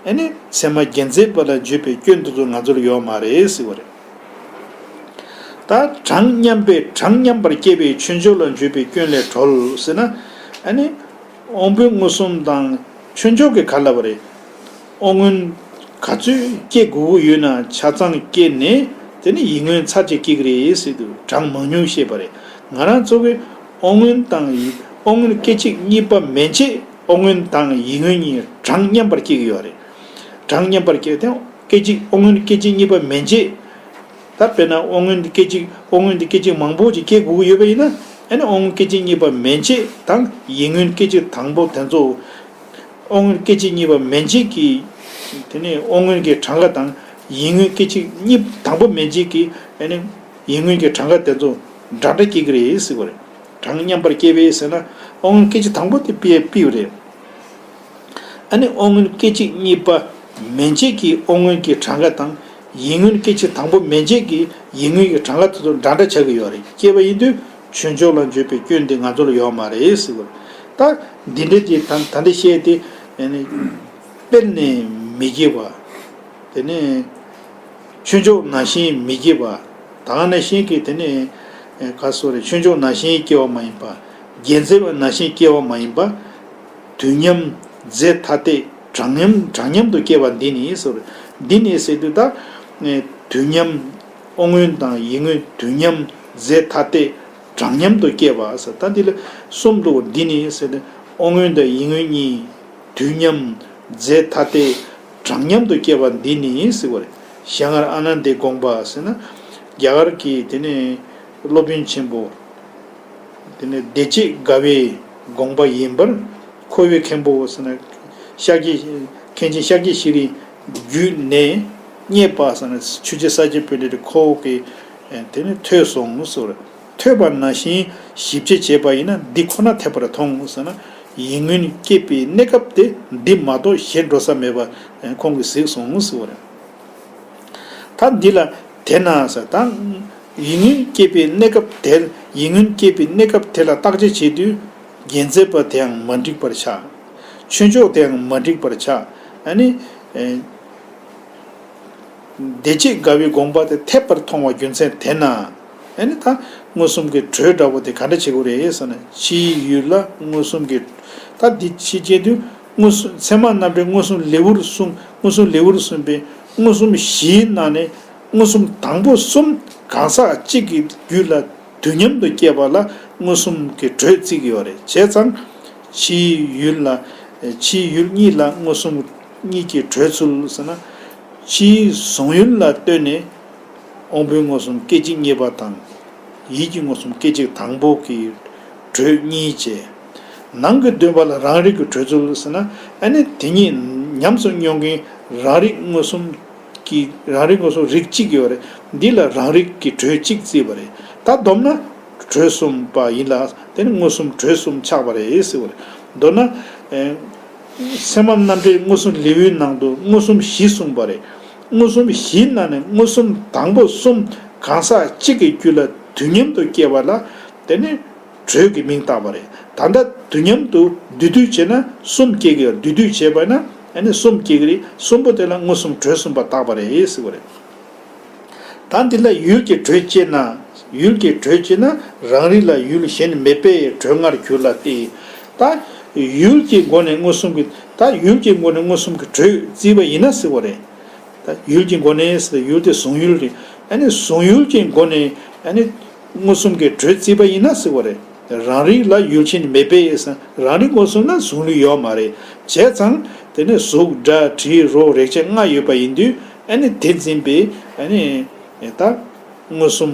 ཨེ་ནི་ཚད་མ་རྒྱལ་མཚན་པ་ལ་བརྗོད་པའི་སྐྱོན་དེ་ཚོ་ང་ཚོར་ཡོད་མ་རེད་ཟེར་བ་རེད། ད་གྲངས་མཉམ་པས་གྲངས་མཉམ་པར་སྐྱེ་བའི་ཆོས་མཆོག་ལ་བརྗོད་པའི་སྐྱོན་ལས་གྲོལ་ཟེར་ན། ཨ་ནི། དབང་པོའི་མངོན་སུམ་དང་ཆོས་མཆོག་གི་ག་ལ་བ་རེད། དབང་མངོན་ག་ཚོད་སྐྱེ་དགོས་ཀྱི་ཡོད་ན་ཆ་ཚང་སྐྱེས་ནས་དེ་ནི་ཡིད་མངོན་ཚར་གཅིག་སྐྱེ་གི་རེད་ཟེར་དུས་གྲངས་མང་ཉུང་བཤད་པ་རེད། ང་རང་ཚོ་གི་དབང་མངོན་དང་ཡིད་དབང་མངོན་སྐད་ཅིག་གཉིས་པ་མན་ཆད་དབང་མངོན་དང་ཡིད་མངོན་གཉིས་གྲངས་མཉམ་པར་སྐྱེ་གི་ཡོད་རེད། གྲངས་མཉམ་པར་སྐྱེ་དེ་སྐད་ཅིག་དབང་མངོན་སྐད་ཅིག་གཉིས་པ་མན་ཆད། ད་དཔེར་ན་དབང་མངོན་སྐད་ཅིག་དབང་མངོན་དེ་སྐད་ཅིག་མང་པོ་ཅིག་སྐྱེ་དགོས་ཀྱི་ཡོད་པ་ཡིན་ན། ཨ་ནི་དབང་མངོན་སྐད་ཅིག་གཉིས་པ་མན་ཆད་དང་ཡིད་མངོན་སྐད་ཅིག་དང་པོ་དེ་ཚོ། དབང་མངོན་སྐད་ཅིག་གཉིས་པ་མན་ཆད་ཀྱི། དེ་ནས་དབང་མངོན་གྱི་གྲངས་ཀ་དང་ཡིད་མངོན་སྐད་ཅིག་གཉིས་དང་པོ་མན་ཆད་ཀྱི་ཨ་ནི་ཡིད་མངོན་གྱི་གྲངས་ཀ་དེ་ཚོ་འདྲ་འདྲ་སྐྱེ་གི་རེད་ཟེར་བ་རེད། གྲངས་མཉམ་པར་སྐྱེ་བས་ཟེར་ན་དབང་མངོན་སྐད་ཅིག་དང་པོ་དེ་ཕུད་ཕུད་པ་རེད། ཨ་ནི་དབང་མངོན་སྐད་ཅིག་གཉིས་པ་མན་ཆད་ཀྱི་དབང་མངོན་གྱི་གྲངས་ཀ་དང་ཡིད་མངོན་སྐད་ཅིག་དང་པོ་མན་ཆད་ཀྱི་ཡིད་མངོན་གྱི་གྲངས་ཀ་དེ་ཚོ་འདྲ་འདྲ་ཆགས་ཀྱི་ཡོད་རེད། སྐྱེས་པ་ཡིན་དུས་ཆོས་མཆོག་ལ་བརྗོད་པའི་སྐྱོན་དེ་ང་ཚོ་ལ་ཡོད་མ་རེད་ཟེར་བ། ད་འདི་འདྲ་དེ་ད་ད་འདི་བཤད་དེ་ཨ་ནི་དཔེར་ན་མི་སྐྱེ་བ། དེ་ནས་ཆོས་མཆོག་ནང་བཞིན་མི་སྐྱེ་བ། ད་ག་ནང་བཞིན་གྱི་དེ་ནས་ག་སོ་རེད། ཆོས་མཆོག་ནང་བཞིན་སྐྱེ་བ་མ་ཡིན་པ། རྒྱལ་མཚན་པ་ནང་བཞིན་སྐྱེ་བ་མ་ཡིན་པ། དུས་མཉམ་རྫས་ཐ་དད་གྲངས་མཉམ་གྲངས་མཉམ་དུ་སྐྱེ་བ་འདི་ནི་ཟེར། འདི་ནི་ཟེར་དུས་ད་དུས་མཉམ་དབང་མངོན་དང་ཡིད་མངོན་དུས་མཉམ་རྫས་ཐ་དད་གྲངས་མཉམ་དུ་སྐྱེ་བ་ཟེར། ད་འདི་ལ་གསུམ་འདུག་འདི་ནི་ཟེར་ཏེ་དབང་མངོན་དང་ཡིད་མངོན་གཉིས་དུས་མཉམ་རྫས་ཐ་དད་གྲངས་མཉམ་དུ་སྐྱེ་བ་འདི་ནི་ཟེར་བ་རེད། ཞལ་སྔར་ཨ་ནནྡའི་དགོངས་པ་ཟེར་ན། རྒྱ་གར་གྱི་དེ་ནས་སློབ་དཔོན་ཆེན་པོ། དེ་ནས་བདེ་བྱེད་དགའ་བའི་དགོངས་པ་ཡིན་པར་ཁོ་བོས་མཁན་པོ་ཟེར་ན། ཤཱཀྱའི་མཁན་ཆེན་ཤཱཀྱ་ཤྲཱི་བརྒྱུད་ནས་རྙེད་པ་ཟེར་ན་ཆོས་རྗེ་ས་སྐྱ་པཎྜི་ཏ་ཁོ་བོ་གིས་དེ་ནས་ཐོས་སོང་ཟེར། ཐོས་པ་ནང་བཞིན་ཞིབ་དཔྱད་བྱས་པ་ཡིན་ན་འདི་ཁོ་ན་འཐད་པར་མཐོང་ཟེར་ན། ཡིད་མངོན་སྐྱེས་པའི་གནས་སྐབས་དེ་འདི་མ་གཏོགས་གཞན་འགྲོ་ས་མེད་པ་ཁོང་གིས་གཟིགས་སོང་ཟེར་བ་རེད། ད་འདི་ལ་དེས་ན་ཟེར་ད། ཡིད་མངོན་སྐྱེས་པའི་གནས་སྐབས་དེ། ཡིད་མངོན་སྐྱེས་པའི་གནས་སྐབས་དེ་ལ་བརྟག་དཔྱད་བྱེད་དུས་རྒྱལ་མཚན་པ་དེའང་མ་འགྲིག་པར་ཆགས། ཆོས་མཆོག་དེའང་མ་འགྲིག་པར་ཆགས། ཨ་ནི། ཨེ། བདེ་བྱེད་དགའ་བའི་དགོངས་པ་དེ་འཐད་པར་མཐོང་བ་རྒྱུ་མཚན་དེས་ན། ཨ་ནི་ད་མངོན་སུམ་གྱི་གྲོས་འདྲ་བོ་དེ་ག་འདྲ་བྱེད་དགོས་རེད་ཟེར་ན། ཕྱིའི་ཡུལ་ལ་མངོན་སུམ་གྱི། ད་འདི་ཕྱི་བྱེད་དུས། མངོན་སུམ་ཚད་མ་རྣམ་འགྲེལ་མངོན་སུམ་ལེའུར་གསུངས། མངོན་སུམ་ལེའུར་གསུངས་པའི་མངོན་སུམ་བཞིའི་ནང་ནས་མངོན་སུམ་དང་པོ་གསུམ་གང་ཟག་གཅིག་གི་རྒྱུད་ལ་དུས་མཉམ་དུ་སྐྱེས་པ་ལ་མངོན་སུམ་གྱི་གྲོས་བརྩི་གི་ཡོད་རེད། བྱས་ཙང་ཕྱིའི་ཡུལ་ལ། ཕྱིའི་ཡུལ་གཉིས་ལ་མངོན་སུམ་གཉིས་ཀྱི་གྲོས་ཚུལ་ཟེར་ན། ཕྱིའི་གཟུང་ཡུལ་ལ་ལྟོས་ནས། དབང་པོའི་མངོན་སུམ་སྐད་ཅིག་གཉིས་པ་དང་། ཡིད་ཀྱི་མངོན་སུམ་སྐད་ཅིག་དང་པོ་གི་གྲོས་གཉིས་བྱས། ནང་གི་འདུན་པ་ལ་རང་རིག་གི་གྲོས་ཚུལ་ཟེར་ན། ཨ་ནི་དེ་ཉིད་ཉམས་སུ་མྱོང་མཁན་རང་རིག་མངོན་སུམ་གྱི་རང་རིག་མངོན་སུམ་རིགས་གཅིག་ཡོད་རེད། འདི་ལ་རང་རིག་གི་གྲོས་གཅིག་བརྩིས་པ་རེད། ད་བསྡོམས་ན་གྲོས་གསུམ་པ་ཡིན་ལ། དེ་ནི་མངོན་སུམ་གྲོས་གསུམ་ཆགས་པ་རེད་ཟེར་བ་རེད། མདོར་ན། ཨེ། སེམས་བསམ་རྣམ་འགྲེལ་མངོན་སུམ་ལེའུའི་ནང་དུ་མངོན་སུམ་བཞི་གསུངས་པ་རེད། མངོན་སུམ་བཞིའི་ནང་ནས་མངོན་སུམ་དང་པོ་གསུམ་གང་ཟག་གཅིག་གི་རྒྱུད་ལ་དུས་མཉམ་དུ་སྐྱེ་བ་ལ་དེ་ནི་དྲོད་ཀྱི་མིང་བཏགས་པ་རེད། ད་ལྟ་དུས་མཉམ་དུ་བསྡུས་བསྡུས་བྱས་ན་གསུམ་སྐྱེ་གི་ཡོད། བསྡུས་བསྡུས་བྱས་པ་ན་ཨ་ནི་གསུམ་སྐྱེ་གི་རེད། གསུམ་པོ་དེ་ལ་མངོན་སུམ་དྲོད་གསུམ་པ་བཏགས་པ་རེད་ཟེར་བ་རེད། ད་འདི་ལ་ཡུལ་གྱི་དྲོད་སྐྱེས་ན། ཡུལ་གྱི་དྲོད་སྐྱེས་ན་རང་རིག་ལ་ཡུལ་གཞན་མེད་པས་དྲོད་ལྔར་གྱུར་ལ་སྟེ། ད་ཡུལ་གྱི་སྒོ་ནས་མངོན་སུམ་གྱི། ད་ཡུལ་གྱི་སྒོ་ནས་མངོན་སུམ་གྱི་དྲོད་བརྩིས་པ་ཡིན་ན་ཟེར་བ་རེད། ད་ཡུལ་གྱི་སྒོ་ནས་ཟེར། ཡུལ་དེ་གཟུང་ཡུལ་རེད། ཨ་ནི་གཟུང་ཡུལ་གྱི་སྒོ་ནས་ཨ་ནི་མངོན་སུམ་གྱི་དྲོད་བརྩིས་པ་ཡིན་ན་ཟེར་བ་རེད། རང་རིག་ལ་ཡུལ་གཞན་མེད་པས་ཟེར། རང་རིག་མངོན་སུམ་ལ་གཟུང་ཡུལ་ཡོད་མ་རེད། བྱས་ཙང་དེ་ནི་གཟུགས་སྒྲ་དྲི་རོ་རེག་བྱ་ལྔ་ཡོད་པ་ཡིན་དུས་ཨ་ནི་དེ་འཛིན་པའི་ཨ་ནི་ད་མངོན་སུམ་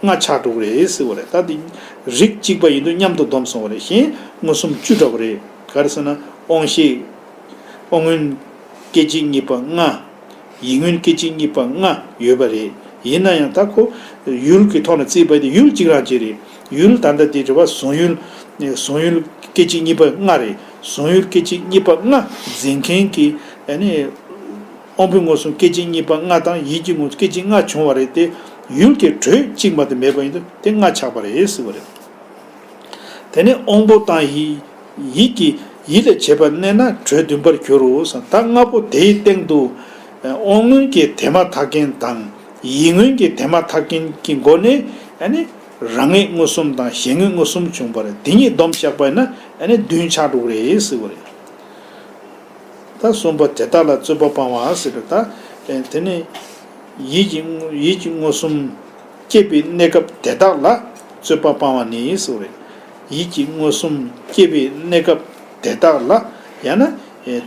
ལྔ་ཆགས་འགྲོ་གི་རེད་ཟེར་བ་རེད། ད་དེ་རིགས་གཅིག་པ་ཡིན་དུས་མཉམ་དུ་བསྡོམས་སོང་བ་རེད། གཞན་མངོན་སུམ་བཅུ་འདྲ་བ་རེད། ག་རེ་ཟེར་ན་དབང་ཤེས། དབང་མངོན་སྐད་ཅིག་གཉིས་པ་ལྔ། ཡིད་མངོན་སྐད་ཅིག་གཉིས་པ་ལྔ་ཡོད་པ་རེད། ཡིན་ན་ཡང་ད་ཁོ་ཡུལ་གྱི་ཐོག་ནས་བརྩིས་པ་དེ་ཡུལ་གཅིག་རང་གཅིག་རེད། ཡུལ་ད་ལྟ་དེ་དྲི་བ་གཟུང་ཡུལ། གཟུང་ཡུལ་སྐད་ཅིག་གཉིས་པ་ལྔ་རེད། གཟུང་ཡུལ་སྐད་ཅིག་གཉིས་པ་ལྔ་འཛིན་མཁན་གྱི་ཨ་ནི་དབང་པོའི་མངོན་སུམ་སྐད་ཅིག་གཉིས་པ་ལྔ་དང་ཡིད་ཀྱི་མངོན་སུམ་སྐད་ཅིག་ལྔ་བྱུང་བ་རེད་དེ། ཡུལ་གྱི་དྲོད་གཅིག་མ་གཏོགས་མེད་པ་ཡིན་དུས་དེ་ལྔ་ཆགས་པ་རེད་ཟེར་བ་རེད། དེ་ནས་དབང་པོ་དང་ཡིད། ཡིད་ཀྱི། ཡིད་ལ་བྱེད་པ་གནས་ན་དྲོད་འདུན་པར་འགྱུར་རོ་ཟེར། ད་ལྔ་པོ་དེའི་སྟེང་དུ་དབང་མངོན་གྱི་དེ་མ་ཐག་རྐྱེན་དང་ཡིད་མངོན་གྱི་དེ་མ་ཐག་རྐྱེན་གྱི་སྒོ་ནས་ཨ་ནི་རང་ངེས་མངོན་སུམ་དང་གཞན་ངེས་མངོན་སུམ་བྱུང་བ་རེད། དེ་གཉིས་བསྡོམས་བཞག་པ་ཡིན་ན་ཨ་ནི་བདུན་ཆགས་འགྲོ་གི་རེད་ཟེར་བ་རེད། ད་གསུམ་པ་དེ་དག་ལ་རྩོད་པ་སྤང་བ་ཟེར་བ་ད། དེ་ནི་ཡིད་ཀྱི་ཡིད་ཀྱི་མངོན་སུམ་སྐྱེས་པའི་གནས་སྐབས་དེ་དག་ལ་རྩོད་པ་སྤང་བ་ནི་ཟེར་བ་རེད། ཡིད་ཀྱི་མངོན་སུམ་སྐྱེས་པའི་གནས་སྐབས་དེ་དག་ལ། ཡང་ན་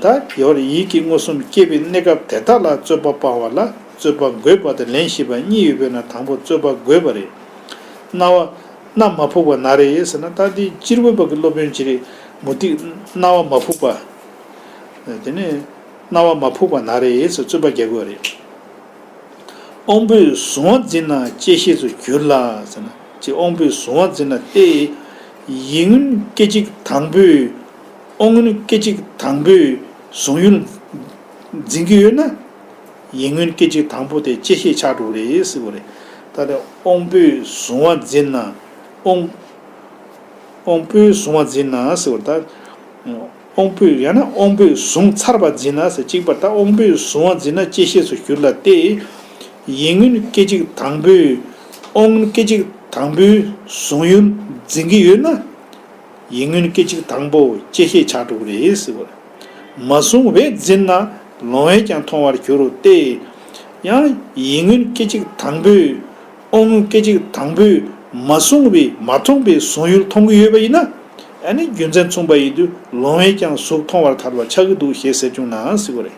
ད་ཡོད་རེད། ཡིད་ཀྱི་མངོན་སུམ་སྐྱེས་པའི་གནས་སྐབས་དེ་དག་ལ་རྩོད་པ་སྤང་བ་ལ་རྩོད་པ་དགོས་པ་དང་ལན་ཞེས་པ་གཉིས་ཡོད་པས་ན་དང་པོ་རྩོད་པ་དགོས་པ་རེད། རྣ་བ་རྣ་མ་ཕུག་པ་ན་རེ་ཟེར་ན་ད་འདི་སྤྱིར་བོད་པ་གི་སློབ་དཔོན་ཅིག་རེད། མུ་སྟེགས་རྣ་བ་མ་ཕུག་པ། དེ་ནས་རྣ་བ་མ་ཕུག་པ་ན་རེ་ཟེར་རྩོད་པ་རྒྱག་དགོས་རེད། དབང་པོས་གཟུང་བ་འཛིན་ན་བཅད་ཤེས་སུ་འགྱུར་ལ་ཟེར་ན། ཅེས་དབང་པོས་གཟུང་བ་འཛིན་ན་སྟེ། ཡིད་མངོན་སྐད་ཅིག་དང་པོས། དབང་མངོན་སྐད་ཅིག་དང་པོས་གཟུང་ཡུལ་འཛིན་གྱི་ཡོད་ན། ཡིད་མངོན་སྐད་ཅིག་དང་པོ་དེ་བཅད་ཤེས་ཆགས་འགྲོ་གི་རེད་ཟེར་བ་རེད། ད་ལྟ་དབང་པོས་གཟུང་བ་འཛིན་ན། དབང་། དབང་པོས་གཟུང་བ་འཛིན་ན་ཟེར་བ་ད། དབང་པོས་ཡང་ན་དབང་པོས་གཟུང་ཚར་བ་འཛིན་ན་ཟེར་གཅིག་པ། ད་དབང་པོས་གཟུང་བ་འཛིན་ན་བཅད་ཤེས་སུ་འགྱུར་ལ་སྟེ། ཡིད་མངོན་སྐད་ཅིག་དང་པོས། དབང་མངོན་སྐད་ཅིག་དང་པོས་གཟུང་ཡུལ་འཛིན་གྱི་ཡོད་ན། ཡིད་མངོན་སྐད་ཅིག་དང་པོ་བཅད་ཤེས་ཆགས་འགྲོ་གི་རེད་ཟེར་བ་རེད། མ་བཟུང་བས་འཛིན་ན་ལོང་བས་ཀྱང་མཐོང་བར་འགྱུར་རོ་སྟེ། ཡང་ཡིད་མངོན་སྐད་ཅིག་དང་པོས། དབང་མངོན་སྐད་ཅིག་དང་པོས་མ་བཟུང་བས་མ་མཐོང་བའི་གཟུང་ཡུལ་མཐོང་གི་ཡོད་པ་ཡིན་ན། ཨ་ནི་རྒྱུ་མཚན་མཚུངས་པ་ཡིན་དུས་ལོང་བས་ཀྱང་གཟུགས་མཐོང་བར་ཐལ་བ་ཆགས་ཀྱི་འདུག་ཞེས་ཟེར་བྱུང་ན་ཟེར་བ་རེད།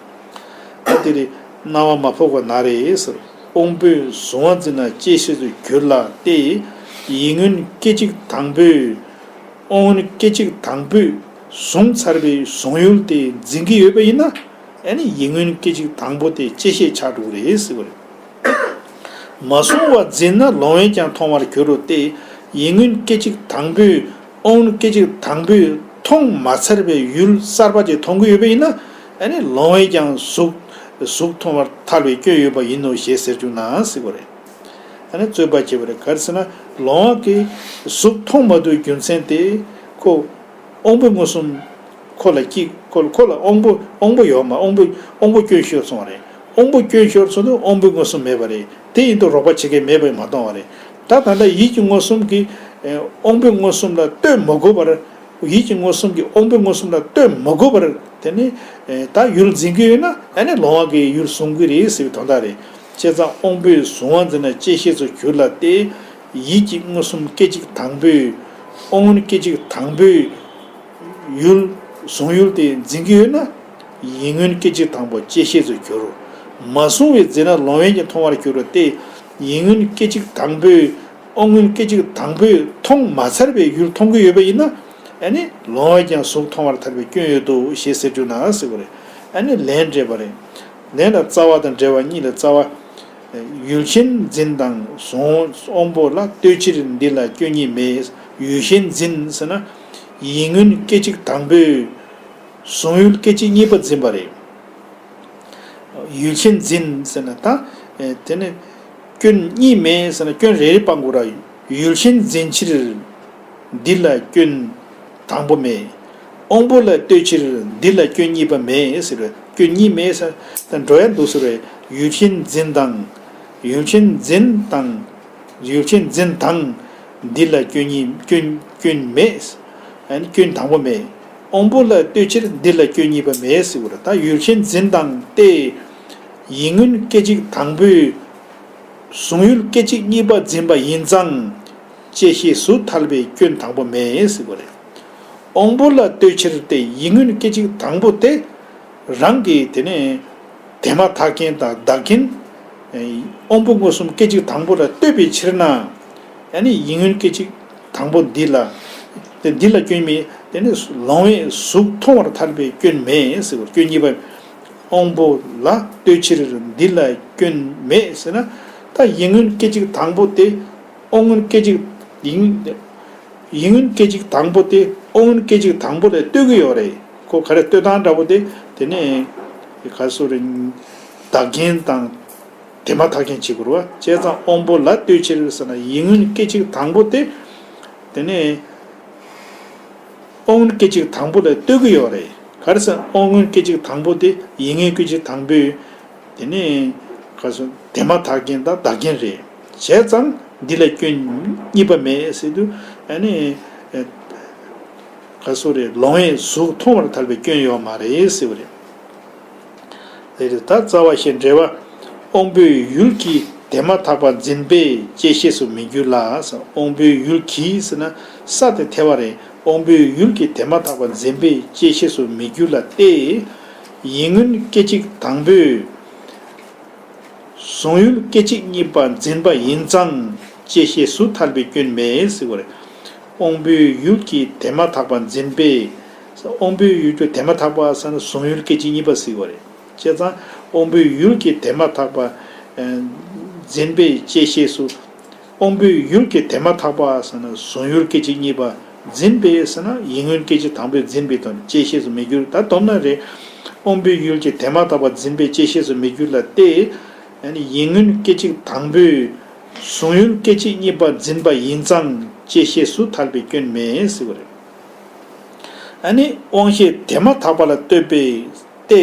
ད་དེ་རེད། རྣ་བ་མ་ཕོག་པ་ན་རེ་ཟེར། དབང་པོས་གཟུང་བ་འཛིན་ན་བཅད་ཤེས་སུ་འགྱུར་ལ་སྟེ། ཡིད་མངོན་སྐད་ཅིག་དང་པོས། དབང་མངོན་སྐད་ཅིག་དང་པོས་གཟུང་ཚར་བའི་གཟུང་ཡུལ་དེ་འཛིན་གྱི་ཡོད་པ་ཡིན་ན། ཨ་ནི་ཡིད་མངོན་སྐད་ཅིག་དང་པོ་དེ་བཅད་ཤེས་ཆགས་འགྲོ་གི་རེད་ཟེར་བ་རེད། མ་བཟུང་བ་འཛིན་ན་ལོང་བས་ཀྱང་མཐོང་བར་འགྱུར་རོ་སྟེ། ཡིད་མངོན་སྐད་ཅིག་དང་པོས། དབང་མངོན་སྐད་ཅིག་དང་པོས་མཐོང་མ་ཚར་བའི་ཡུལ་གསར་པ་ཅིག་མཐོང་གི་ཡོད་པ་ཡིན་ན། ཨ་ནི་ལོང་བས་ཀྱང་གཟུགས། གཟུགས་མཐོང་བར་ཐལ་བའི་སྐྱོན་ཡོད་པ་ཡིན་ནོ་ཞེས་ཟེར་བྱུང་ན་ཟེར་བ་རེད། ཨ་ནི་རྩོད་པ་བྱེད་པ་རེད། ག་རེ་ཟེར་ན་ལོང་བ་གིས་གཟུགས་མཐོང་མ་ཐུབ་རྒྱུ་མཚན་དེ་ཁོ། དབང་པོའི་མངོན་སུམ། ཁོ་ལ་སྐྱིད། ཁོ་ལ་ཁོ་ལ་དབང་པོ་དབང་པོ་ཡོད་མ། དབང་པོ་དབང་པོ་སྐྱོན་ཤོར་སོང་བ་རེད། དབང་པོ་སྐྱོན་ཤོར་སོང་དུས་དབང་པོའི་མངོན་སུམ་མེད་པ་རེད། དེ་ཡིན་དུས་རོགས་པ་བྱེད་མཁན་མེད་པས་མ་མཐོང་བ་རེད། ད་ད་ལྟ་ཡིད་ཀྱི་མངོན་སུམ་གྱིས་དབང་པོའི་མངོན་སུམ་ལ་ལྟོས་མ་དགོས་པར། ཡིད་ཀྱི་མངོན་སུམ་གྱིས་དབང་པོའི་མངོན་སུམ་ལ་ལྟོས་མ་དགོས་པར་དེ་ནི་ད་ཡུལ་འཛིན་གྱི་ཡོད་ན། ཨ་ནི་ལོང་བ་གིས་ཡུལ་བཟུང་གི་རེད་ཟེར་བའི་དོན་དག་རེད། བྱས་ཙང་དབང་པོས་གཟུང་བ་འཛིན་ན་བཅད་ཤེས་སུ་འགྱུར་ལ་སྟེ། ཡིད་ཀྱི་མངོན་སུམ་སྐད་ཅིག་དང་པོས། དབང་མངོན་སྐད་ཅིག་དང་པོས། ཡུལ། གཟུང་ཡུལ་དེ་འཛིན་གྱི་ཡོད་ན། ཡིད་མངོན་སྐད་ཅིག་དང་པོ་བཅད་ཤེས་སུ་འགྱུར་རོ། མ་བཟུང་བས་འཛིན་ན་ལོང་བས་ཀྱང་མཐོང་བར་འགྱུར་རོ་སྟེ། ཡིད་མངོན་སྐད་ཅིག་དང་པོས། དབང་མངོན་སྐད་ཅིག་དང་པོས་མཐོང་མ་ཚར་བའི་ཡུལ་མཐོང་གི་ཡོད་པ་ཡིན་ན། ཨ་ནི་ལོང་བས་ཀྱང་གཟུགས་མཐོང་བར་ཐལ་བའི་སྐྱོན་ཡོད་དོ་ཞེས་ཟེར་རྒྱུ་ན་ཟེར་བ་རེད། ཨ་ནི་ལན་འགྲེལ་པ་རེད། ལན་ལ་རྩ་བ་དང་འབྲེལ་བ་གཉིས་ལ་རྩ་བ། ཡུལ་གཞན་འཛིན་དང་གཟུང་དབང་པོ་ལ་ལྟོས་ཕྱིར་འདི་ལ་སྐྱོན་གཉིས་མེད། ཡུལ་གཞན་འཛིན་ཟེར་ན། ཡིད་མངོན་སྐད་ཅིག་དང་པོས། གཟུང་ཡུལ་སྐད་ཅིག་གཉིས་པ་འཛིན་པ་རེད། ཡུལ་ཅན་འཛིན་ཟེར་ན་ད། དེ་ནི་སྐྱོན་གཉིས་མེད་ཟེར་ན་སྐྱོན་རེ་རེ་སྤང་དགོས་ར། ཡུལ་ཅན་འཛིན་ཕྱིར། འདི་ལ་སྐྱོན་དང་པོ་མེད། དབང་པོ་ལ་ལྟོས་ཕྱིར་འདི་ལ་སྐྱོན་གཉིས་པ་མེད་ཟེར་བས། སྐྱོན་གཉིས་མེད་ཟེར་ད་འགྲོ་ཡ་འདུག་ཟེར་བས། ཡུལ་ཅན་འཛིན་དང་། ཡུལ་ཅན་འཛིན་དང་། ཡུལ་ཅན་འཛིན་དང་། འདི་ལ་སྐྱོན་གཉིས་སྐྱོན་སྐྱོན་མེད། ཨ་ནི་སྐྱོན་དང་པོ་མེད། དབང་པོ་ལ་ལྟོས་ཕྱིར་འདི་ལ་སྐྱོན་གཉིས་པ་མེད་ཟེར་བ་རེད། ད་ཡུལ་ཅན་འཛིན་དང་སྟེ། ཡིད་མངོན་སྐད་ཅིག་དང་པོས། གཟུང་ཡུལ་སྐད་ཅིག་གཉིས་པ་འཛིན་པ་ཡིན་ཙང་། བཅད་ཤེས་སུ་ཐལ་བའི་སྐྱོན་དང་པོ་མེད་ཟེར་བ་རེད། དབང་པོ་ལ་ལྟོས་ཕྱིར་ཏེ་ཡིད་མངོན་སྐད་ཅིག་དང་པོ་སྟེ། རང་གི་དེ་ནས་དེ་མ་ཐག་རྐྱེན་དང་བདག་རྐྱེན། དབང་པོ་མངོན་སུམ་སྐད་ཅིག་དང་པོ་ལ་ལྟོས་པའི་ཕྱིར་ན། ཡང་ནི་ཡིད་མངོན་སྐད་ཅིག་དང་པོ་འདི་ལ། དེ་འདི་ལ་སྐྱོན་མེད། དེ་ནི་ལོང་བས་གཟུགས་མཐོང་བར་ཐལ་བའི་སྐྱོན་མེད་ཟེར་བར་སྐྱོན་གཉིས་པ། དབང་པོ་ལ་ལྟོས་ཕྱིར་འདི་ལ་སྐྱོན་མེད་ཟེར་ན། ད་ཡིད་མངོན་སྐད་ཅིག་དང་པོ་དེ། དབང་མངོན་སྐད་ཅིག་ཡིད། ཡིད་མངོན་སྐད་ཅིག་དང་པོ་དེ་དབང་མངོན་སྐད་ཅིག་དང་པོ་ལ་ལྟོས་ཀྱི་ཡོད་རེད། ཁོ་ག་རེ་ལྟོས་སྟངས་འདྲ་པོ་དེ་དེ་ནས་ག་སོ་རེ། བདག་རྐྱེན་དང་དེ་མ་ཐག་རྐྱེན་བྱེད་དགོས་རེད་བ། བྱས་ཙང་དབང་པོ་ལ་ལྟོས་ཕྱིར་ཟེར་ན་ཡིད་མངོན་སྐད་ཅིག་དང་པོ་དེ་དེ་ནས་དབང་མངོན་སྐད་ཅིག་དང་པོ་ལ་ལྟོས་ཀྱི་ཡོད་རེད། ག་རེ་ཟེར་དབང་མངོན་སྐད་ཅིག་དང་པོ་དེ་ཡིད་མངོན་སྐད་ཅིག་དང་པོས། དེ་ནས་ག་སོ་དེ་མ་ཐག་རྐྱེན་དང་བདག་རྐྱེན་རེད། བྱས་ཙང་འདི་ལ་སྐྱོན་གཉིས་པ་མེད་ཟེར་དུས་ཨ་ནི་ག་སོ་རེད། ལོང་བས་གཟུགས་མཐོང་བར་ཐལ་བའི་སྐྱོན་ཡོད་མ་རེད་ཟེར་བ་རེད། དེ་རེད། ད་རྩ་བ་ཞེས་འགྲེལ་བ། དབང་པོའི་ཡུལ་གྱི་དེ་མ་ཐག་པ་འཛིན་པས་བཅད་ཤེས་སུ་མི་འགྱུར་ལ། དབང་པོའི་ཡུལ་གྱི་ཟེར་ན་ས་དེ་ཐལ་བ་རེད། དབང་པོའི་ཡུལ་གྱི་དེ་མ་ཐག་པ་འཛིན་པས་བཅད་ཤེས་སུ་མི་འགྱུར་ལ་སྟེ། ཡིད་མངོན་སྐད་ཅིག་དང་པོས། གཟུང་ཡུལ་སྐད་ཅིག་གཉིས་པ་འཛིན་པ་ཡིན་ཙང་བཅད་ཤེས་སུ་ཐལ་བའི་སྐྱོན་མེད་ཟེར་བ་རེད། དབང་པོའི་ཡུལ་གྱི་དེ་མ་ཐག་པ་འཛིན་པས། དབང་པོའི་ཡུལ་གྱི་དེ་མ་ཐག་པ་ཟེར་ན་གཟུང་ཡུལ་སྐད་ཅིག་གཉིས་པ་ཟེར་བ་རེད། བྱས་ཙང་དབང་པོའི་ཡུལ་གྱི་དེ་མ་ཐག་པ་འཛིན་པས་བཅད་ཤེས་སུ། དབང་པོའི་ཡུལ་གྱི་དེ་མ་ཐག་པ་ཟེར་ན་གཟུང་ཡུལ་སྐད་ཅིག་གཉིས་པ་འཛིན་པས་ཟེར་ན་ཡིད་མངོན་སྐད་ཅིག་དང་པོས་འཛིན་པའི་དོན་བཅད་ཤེས་སུ་མི་འགྱུར། ད་སྡོམ་ན་རེད། དབང་པོའི་ཡུལ་གྱི་དེ་མ་ཐག་པ་འཛིན་པས་བཅད་ཤེས་སུ་མི་འགྱུར་ལ་སྟེ། ཡིད་མངོན་སྐད་ཅིག་དང་པོས་གཟུང་ཡུལ་སྐད་ཅིག་གཉིས་པ་འཛིན་པ་ཡིན་ཙང་བཅད་ཤེས་སུ་ཐལ་བའི་སྐྱོན་མེད་ཟེར་བ་རེད། ཨ་ནི་དབང་ཤེས་དེ་མ་ཐག་པ་ལ་ལྟོས་པས་ཏེ།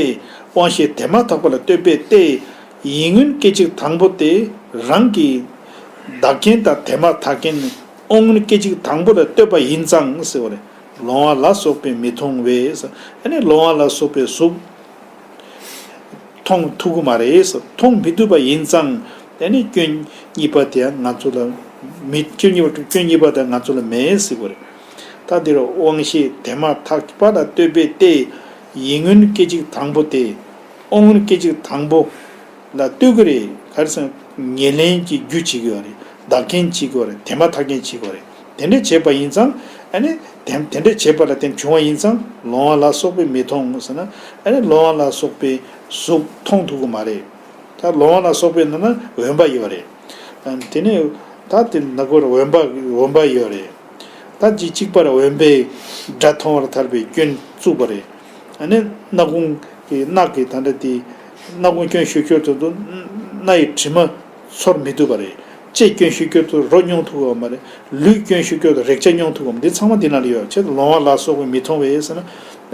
དབང་ཤེས་དེ་མ་ཐག་པ་ལ་ལྟོས་པས་ཏེ། ཡིད་མངོན་སྐད་ཅིག་དང་པོ་དེ་རང་གི་བདག་རྐྱེན་དང་དེ་མ་ཐག་རྐྱེན་དབང་མངོན་སྐད་ཅིག་དང་པོ་ལ་ལྟོས་པ་ཡིན་ཙང་ཟེར་བ་རེད། ལོང་བ་ལ་སོགས་པས་མི་མཐོང་བས། ཨ་ནི་ལོང་བ་ལ་སོགས་པའི་གཟུགས་མཐོང་ཐུབ་ཀྱི་མ་རེད། མཐོང་མི་ཐུབ་པ་ཡིན་ཙང་ཨ་ནི་སྐྱོན་གཉིས་པ་དེ་ང་ཚོ་ལ་མི་སྐྱོན་གཉིས་པ་སྐྱོན་གཉིས་པ་དེ་ང་ཚོ་ལ་མེད་ཟེར་བ་རེད། ད་འདིར་དབང་ཤེས་དེ་མ་ཐག་པ་ལ་ལྟོས་པས་ཏེ། ཡིད་མངོན་སྐད་ཅིག་དང་པོ་སྟེ། དབང་མངོན་སྐད་ཅིག་དང་པོ་ལ་ལྟོས་ཀྱི་རེད། ག་རེ་ཟེར་ན་ཉེར་ལེན་གྱི་རྒྱུ་བྱེད་ཀྱི་ཡོད་རེད། བདག་རྐྱེན་བྱེད་ཀྱི་ཡོད་རེད། དེ་མ་ཐག་རྐྱེན་བྱེད་ཀྱི་ཡོད་རེད། དེ་འདྲ་བྱས་པ་ཡིན་ཙང་ཨ་ནི་དེ་དེ་འདྲ་བྱས་པ་ལ་བརྟེན་བྱུང་བ་ཡིན་ཙང་ལོང་བ་ལ་སོགས་པས་མི་མཐོང་ཟེར་ན་ཨ་ནི་ལོང་བ་ལ་སོགས་པའི་གཟུགས་མཐོང་ཐུབ་ཀྱི་མ་རེད། ད་ལོང་བ་ལ་སོགས་པའི་ནང་ན་འོན་པ་ཡོད་རེད། དེ་ནས་ད་དེ་ནག་པོར་འོན་པ་འོན་པ་ཡོད་རེད། ད་ཅི་གཅིག་པར་འོན་པའི་སྒྲ་མཐོང་བར་ཐལ་བའི་སྐྱོན་བཙུགས་པ་རེད། ཨ་ནི་སྣ་ཁུང་གི་སྣ་གི་ད་ལྟ་དེ་སྣ་ཁུང་སྐྱོན་ཞུགས་སྐྱོན་དུ་དུ་སྣ་ཡི་དྲི་མ་ཚོར་མི་ཐུབ་པ་རེད། ལྕེ་སྐྱོན་ཞུགས་སྐྱོན་དུ་རོ་མྱོང་ཐུབ་པ་མ་རེད། ལུས་སྐྱོན་ཞུགས་སྐྱོན་དུ་རེག་བྱ་མྱོང་ཐུབ་པ་མ་རེད། འདི་ཚང་མ་འདི་ནང་ལ་ཡོད། ཆེད་དུ་ལོང་བ་ལ་སོགས་པས་མི་མཐོང་བས་ཟེར་ན།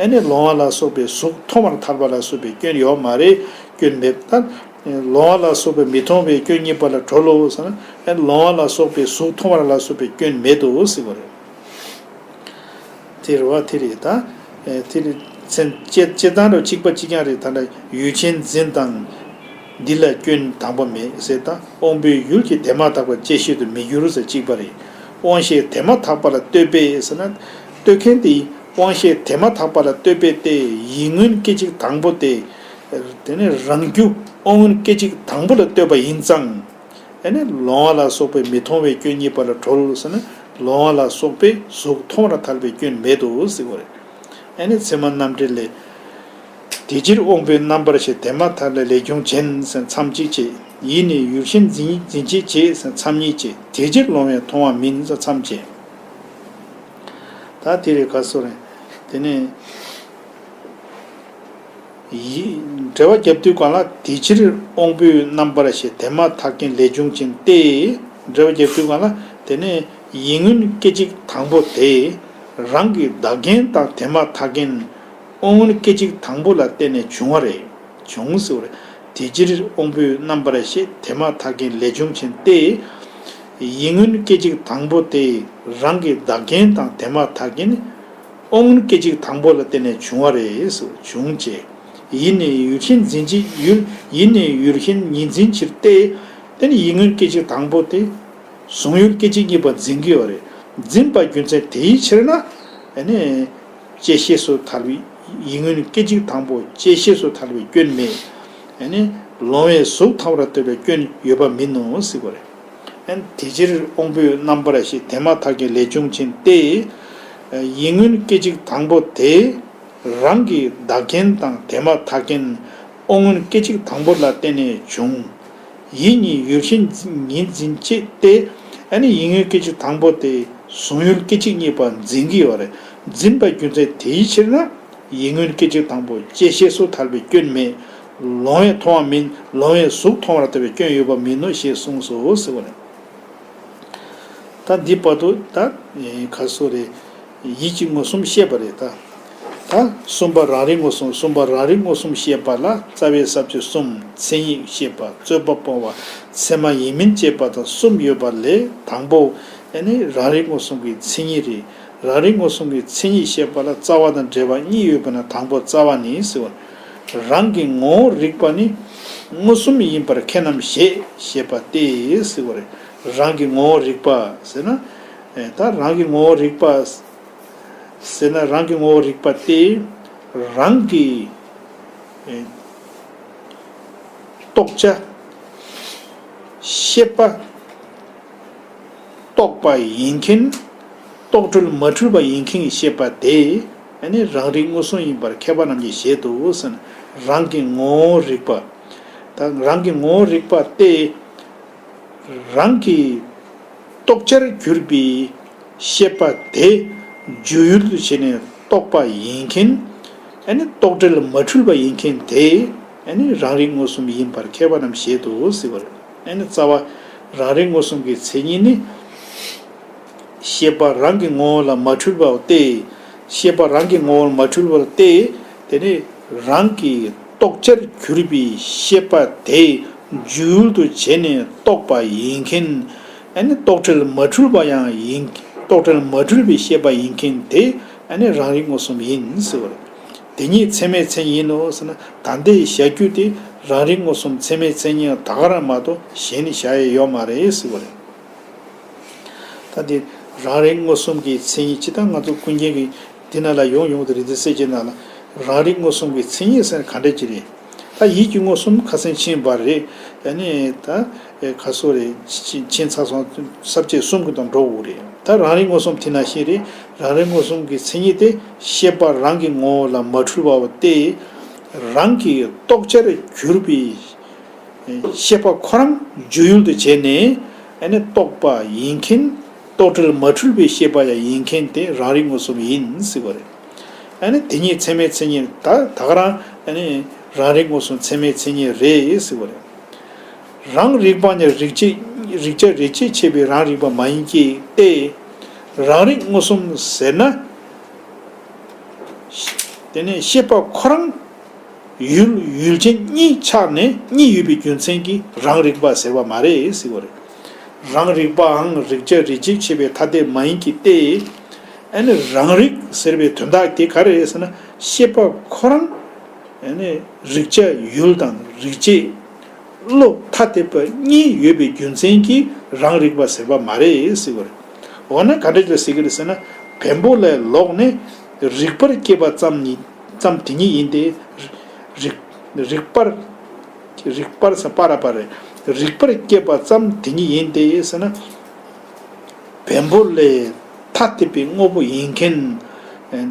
ཨ་ནི་ལོང་བ་ལ་སོགས་པའི་གཟུགས་མཐོང་བར་ཐལ་བ་ལ་སོགས་པའི་སྐྱོན་ཡོད་མ་རེད། སྐྱོན་མེད་ད། ལོང་བ་ལ་སོགས་པས་མི་མཐོང་བའི་སྐྱོན་གཉིས་པ་ལ་གྲོལ་ལོ་ཟེར་ན། ཨ་ནི་ལོང་བ་ལ་སོགས་པའི་གཟུགས་མཐོང་བ་ལ་སོགས་པའི་སྐྱོན་མེད་དོ་ཟེར་བ་རེད། དེ་རེད་བ། དེ་རེད་ད། དེ་རེད། མཚན་བཅད་བཅད་སྟངས་རོ་གཅིག་པ་གཅིག་རྐྱང་རེད། ད་ལྟ་ཡུལ་ཅན་འཛིན་དང་། འདི་ལ་སྐྱོན་དང་པོ་མེད་ཟེར་ད། དབང་པོའི་ཡུལ་གྱི་དེ་མ་ཐག་པ་བཅད་ཤེས་སུ་མི་འགྱུར་ཟེར་གཅིག་པ་རེད། དབང་ཤེས་དེ་མ་ཐག་པ་ལ་ལྟོས་པས་ཟེར་ན། ལྟོས་མཁན་དེ་དབང་ཤེས་དེ་མ་ཐག་པ་ལ་ལྟོས་པས་ཏེ་ཡིད་མངོན་སྐད་ཅིག་དང་པོ་སྟེ། དེ་ནས་རང་རྒྱུ་དབང་མངོན་སྐད་ཅིག་དང་པོ་ལ་ལྟོས་པ་ཡིན་ཙང་། ཨ་ནི་ལོང་བ་ལ་སོགས་པས་མི་མཐོང་བའི་སྐྱོན་གཉིས་པ་ལ་གྲོལ་ཟེར་ན། ལོང་བ་ལ་སོགས་པས་གཟུགས་མཐོང་བར་ཐལ་བའི་སྐྱོན་མེད་དོ་ཟེར་བ་རེད། ཨ་ནི་ཚད་མ་རྣམ་འགྲེལ་ལས། དེ་ཕྱིར་དབང་པོའི་རྣམ་པར་ཤེས་དེ་མ་ཐག་ལས་ལས་བྱུང་ཅན་ཟེར་མཚམས་གཅིག་བྱས། ཡིད་ནི་ཡུལ་ཅན་འཛིན་འཛིན་བྱེད་བྱེད་ཟེར་མཚམས་གཉིས་བྱས། དེ་ཕྱིར་ལོང་བས་མཐོང་བ་མིན་ཟེར་མཚམས་བཅད། ད་དེ་རེད་ག་སོ་རེད། དེ་ནས་ ཡི། འགྲེལ་པ་རྒྱབ་དུས་གང་ལ་དེ་ཕྱིར་དབང་པོའི་རྣམ་པར་ཤེས་དེ་མ་ཐག་རྐྱེན་ལས་བྱུང་ཕྱིན་ཏེ། འགྲེལ་པ་རྒྱབ་དུས་གང་ལ་དེ་ནས་ཡིད་མངོན་སྐད་ཅིག་དང་པོ་དེ་རང་གི་བདག་རྐྱེན་དང་དེ་མ་ཐག་རྐྱེན་དབང་མངོན་སྐད་ཅིག་དང་པོ་ལ་བརྟེན་ནས་བྱུང་བ་རེད། བྱུང་ཟེར་བ་རེད། དེ་ཕྱིར་དབང་པོའི་རྣམ་པར་ཤེས་དེ་མ་ཐག་རྐྱེན་ལས་བྱུང་ཕྱིན་ཏེ། ཡིད་མངོན་སྐད་ཅིག་དང་པོ་དེ་རང་གི་བདག་རྐྱེན་དང་དེ་མ་ཐག་རྐྱེན་དབང་མངོན་སྐད་ཅིག་དང་པོ་ལ་བརྟེན་ནས་བྱུང་བ་རེད་ཟེར། བྱུང་བྱས། ཡིད་ནི་ཡུལ་ཤེས་འཛིན་བྱེད་ཡུལ་ཡིད་ནི་ཡུལ་ཤེས་ཉིད་འཛིན་ཕྱིར་ཏེ། དེ་ནི་ཡིད་མངོན་སྐད་ཅིག་དང་པོ་དེ་གཟུང་ཡུལ་སྐད་ཅིག་གཉིས་པ་འཛིན་གྱི་ཡོད་རེད། འཛིན་པ་རྒྱུ་མཚན་དེའི་ཕྱིར་ན། ཨ་ནི། བཅད་ཤེས་སུ་ཐལ་བའི་ཡིད་མངོན་སྐད་ཅིག་དང་པོ་བཅད་ཤེས་སུ་ཐལ་བའི་སྐྱོན་མེད། ཨ་ནི། ལོང་བས་གཟུགས་མཐོང་བར་འདོད་པའི་སྐྱོན་ཡོད་པ་མིན་ནོ་ཟེར་བ་རེད། ཨ་ནི་དེ་ཕྱིར་དབང་པོའི་རྣམ་པར་ཤེས་དེ་མ་ཐག་རྐྱེན་ལས་བྱུང་ཕྱིན་ཏེ། ཡིད་མངོན་སྐད་ཅིག་དང་པོ་དེ་རང་གི་བདག་རྐྱེན་དང་དེ་མ་ཐག་རྐྱེན་དབང་མངོན་སྐད་ཅིག་དང་པོ་ལ་བརྟེན་ནས་བྱུང་། ཡིད་ནི་ཡུལ་ཤེས་ཉིད་འཛིན་བྱེད་དེ། ཨ་ནི་ཡིད་མངོན་སྐད་ཅིག་དང་པོ་དེ་གཟུང་ཡུལ་སྐད་ཅིག་གཉིས་པ་འཛིན་གྱི་ཡོད་རེད། འཛིན་པ་རྒྱུ་མཚན་དེའི་ཕྱིར་ན། ཡིད་མངོན་སྐད་ཅིག་དང་པོ་བཅད་ཤེས་སུ་ཐལ་བའི་སྐྱོན་མེད། ལོང་བས་མཐོང་བ་མིན། ལོང་བས་གཟུགས་མཐོང་བར་འདོད་པའི་སྐྱོན་ཡོད་པ་མིན་ནོ་ཞེས་གསུངས་སོ་ཟེར་བ་རེད། ད་འདི་བར་དུ་ད་ག་སོ་རེད། ཡིད་ཀྱི་མངོན་སུམ་བཤད་པ་རེད་ད། ད་གསུམ་པ་རང་རིག་མངོན་སུམ། གསུམ་པ་རང་རིག་མངོན་སུམ་བཤད་པ་ལ་རྩ་བའི་ས་བཅད་གསུམ། མཚན་ཉིད་བཤད་པ། རྩོད་པ་སྤོང་བ། ཚད་མ་ཡིན་མིན་དཔྱད་པ་དང་གསུམ་ཡོད་པ་ལས། དང་པོ་ཨ་ནི་རང་རིག་མངོན་སུམ་གྱི་མཚན་ཉིད་རེད། རང་རིག་མངོན་སུམ་གྱི་མཚན་ཉིད་བཤད་པ་ལ་རྩ་བ་དང་འབྲེལ་བ་གཉིས་ཡོད་པ་ན། དང་པོ་རྩ་བ་ནི་ཟེར་བ། རང་གི་ངོ་བོ་རིག་པ་ནི་མངོན་སུམ་ཡིན་པར་ཁས་རྣམ་བཞེས་ཞེས་པ་སྟེ་ཟེར་བ་རེད། རང་གི་ངོ་བོ་རིག་པ་ཟེར་ན། ཨེ་ད་རང་གི་ངོ་བོ་རིག་པ་ཟེར་ན། རང་གི་ངོ་བོ་རིག་པ་སྟེ། རང་གི་ཨེ་རྟོགས་བྱ་ཤེས་པ་རྟོགས་པ་ཡིན་མཁན། རྟོག་བྲལ་མ་འཁྲུལ་པ་ཡིན་མཁན་ཤེས་པ་དེ་ཨ་ནི་རང་རིག་མངོན་སུམ་ཡིན་པར་མཁས་པ་རྣམས་ཀྱིས་བཞེད་དོ་ཟེར་ན། རང་གི་ངོ་བོ་རིག་པ། ད་རང་གི་ངོ་བོ་རིག་པ་སྟེ། རང་གི་རྟོགས་བྱར་གྱུར་པའི་ཤེས་པ་དེ་རྒྱུ་ཡུལ་དུ་བྱས་ནས་རྟོགས་པ་ཡིན་མཁན། ཨ་ནི་རྟོག་བྲལ་མ་འཁྲུལ་པ་ཡིན་མཁན་དེ་ཨ་ནི་རང་རིག་མངོན་སུམ་ཡིན་པར་མཁས་པ་རྣམས་བཞེད་དོ་ཟེར་བ་རེད། ཨ་ནི་རྩ་བ་རང་རིག་མངོན་སུམ་གྱི་མཚན་ཉིད་ནི། ཤེས་པ་རང་གི་ངོ་བོ་ལ་མ་འཁྲུལ་བའོ་སྟེ། ཤེས་པ་རང་གི་ངོ་བོ་ལ་མ་འཁྲུལ་བར་སྟེ། དེ་ནི་རང་གི་རྟོགས་བྱར་གྱུར་པའི་ཤེས་པ་དེ་རྒྱུ་ཡུལ་དུ་བྱས་ནས་རྟོགས་པ་ཡིན་མཁན། ཨ་ནི་རྟོག་བྲལ་མ་འཁྲུལ་བ་ཡང་ཡིན། རྟོག་བྲལ་མ་འཁྲུལ་བའི་ཤེས་པ་ཡིན་མཁན་དེ་ཨ་ནི་རང་རིག་མངོན་སུམ་ཡིན་ཟེར་བ་རེད། དེ་ཉིད་ཚད་མའི་མཚན་ཉིད་ཡིན་ནོ་ཟེར་ན། ད་ལྟའི་བཞག་རྒྱུ་དེ་རང་རིག་མངོན་སུམ་ཚད་མའི་མཚན་ཉིད་ད་ག་རང་མ་གཏོགས་གཞན་ནི་བཞག་ཡས་ཡོད་མ་རེད་ཟེར་བ་རེད། ད་དེ་རང་རིག་མངོན་སུམ་གྱི་མཚན་ཉིད་ཇི་ལྟར་ང་ཚོ་ཀུན་མཁྱེན་གྱི་འདི་ནང་ལ་ཡོང་ཡོང་དེ་རེད། འདི་སེ་བྱེད་ནང་ལ་རང་རིག་མངོན་སུམ་གྱི་མཚན་ཉིད་ཟེར་ན་ག་འདྲ་ཅིག་རེད། ད་ཡིད་ཀྱི་མངོན་སུམ་ཁ་སང་ཕྱིན་པ་རེད། ཨ་ནི་ད་ག་སོ་རེད། ཕྱིན་ཕྱིན་ཚར་སོང་། ས་བཅད་གསུམ་གྱི་དང་འགྲོ་དགོས་རེད། ད་རང་རིག་མངོན་སུམ་དེ་ནང་བཞིན་རེད། རང་རིག་མངོན་སུམ་གྱི་མཚན་ཉིད་དེ་ཤེས་པ་རང་གི་ངོ་བོ་ལ་མ་འཁྲུལ་བའོ་སྟེ། རང་གི་རྟོགས་བྱར་གྱུར་པའི་ཤེས་པ་ཁོ་རང་རྒྱུ་ཡུལ་དུ་བྱས་ནས་ཨ་ནི་རྟོགས་པ་ཡིན་མཁན། རྟོག་བྲལ་མ་འཁྲུལ་པའི་ཤེས་པ་ཡང་ཡིན་མཁན་དེ་རང་རིག་མངོན་སུམ་ཡིན་ཟེར་བ་རེད། ཨ་ནི་དེ་ཉིད་ཚད་མའི་མཚན་ཉིད། ད་ད་ག་རང་ཨ་ནི་རང་རིག་མངོན་སུམ་ཚད་མའི་མཚན་ཉིད་རེད་ཟེར་བ་རེད། རང་རིག་པ་ནི་རིག་བྱེད་རིག་བྱ་རིག་བྱེད་ཕྱེ་བའི་རང་རིག་པ་མ་ཡིན་གྱི་སྟེ། རང་རིག་མངོན་སུམ་ཟེར་ན། དེ་ནི་ཤེས་པ་ཁོ་རང་ཡུལ་ཡུལ་ཅན་གཉིས་ཆགས་ནས་གཉིས་ཡོད་པའི་རྒྱུ་མཚན་གྱིས་རང་རིག་པ་ཟེར་བ་མ་རེད་ཟེར་བ་རེད། རང་རིག་པའང་རིག་བྱ་རིག་བྱེད་ཕྱེ་བའི་ཐ་དད་མ་ཡིན་གྱི་སྟེ། ཨ་ནི་རང་རིག་ཟེར་བའི་དོན་དག་དེ་ག་རེ་རེད་ཟེར་ན། ཤེས་པ་ཁོ་རང་ཨ་ནི་རིག་བྱ་ཡུལ་དང་རིག་བྱེད་བློ་ཐ་དད་པ་གཉིས་ཡོད་པའི་རྒྱུ་མཚན་གྱིས་རང་རིག་པ་ཟེར་བ་མ་རེད་ཟེར་བ་རེད། འོ་ན་ག་འདྲ་ཅིག་ཟེར་གྱི་རེད་ཟེར་ན། བེམ་པོ་ལས་ལོག་ནས་རིག་པར་སྐྱེས་པ་ཙམ་ཉིད་ཙམ་དེ་ཉིད་ཡིན་ཏེ། རིག་རིག་པར་རིག་པར་ཟེར་པ་ར་པ་རེད། རིག་པར་སྐྱེས་པ་ཙམ་དེ་ཉིད་ཡིན་ཏེ་ཟེར་ན། བེམ་པོ་ལས་ཐ་དད་པའི་དངོས་པོ་ཡིན་མཁན།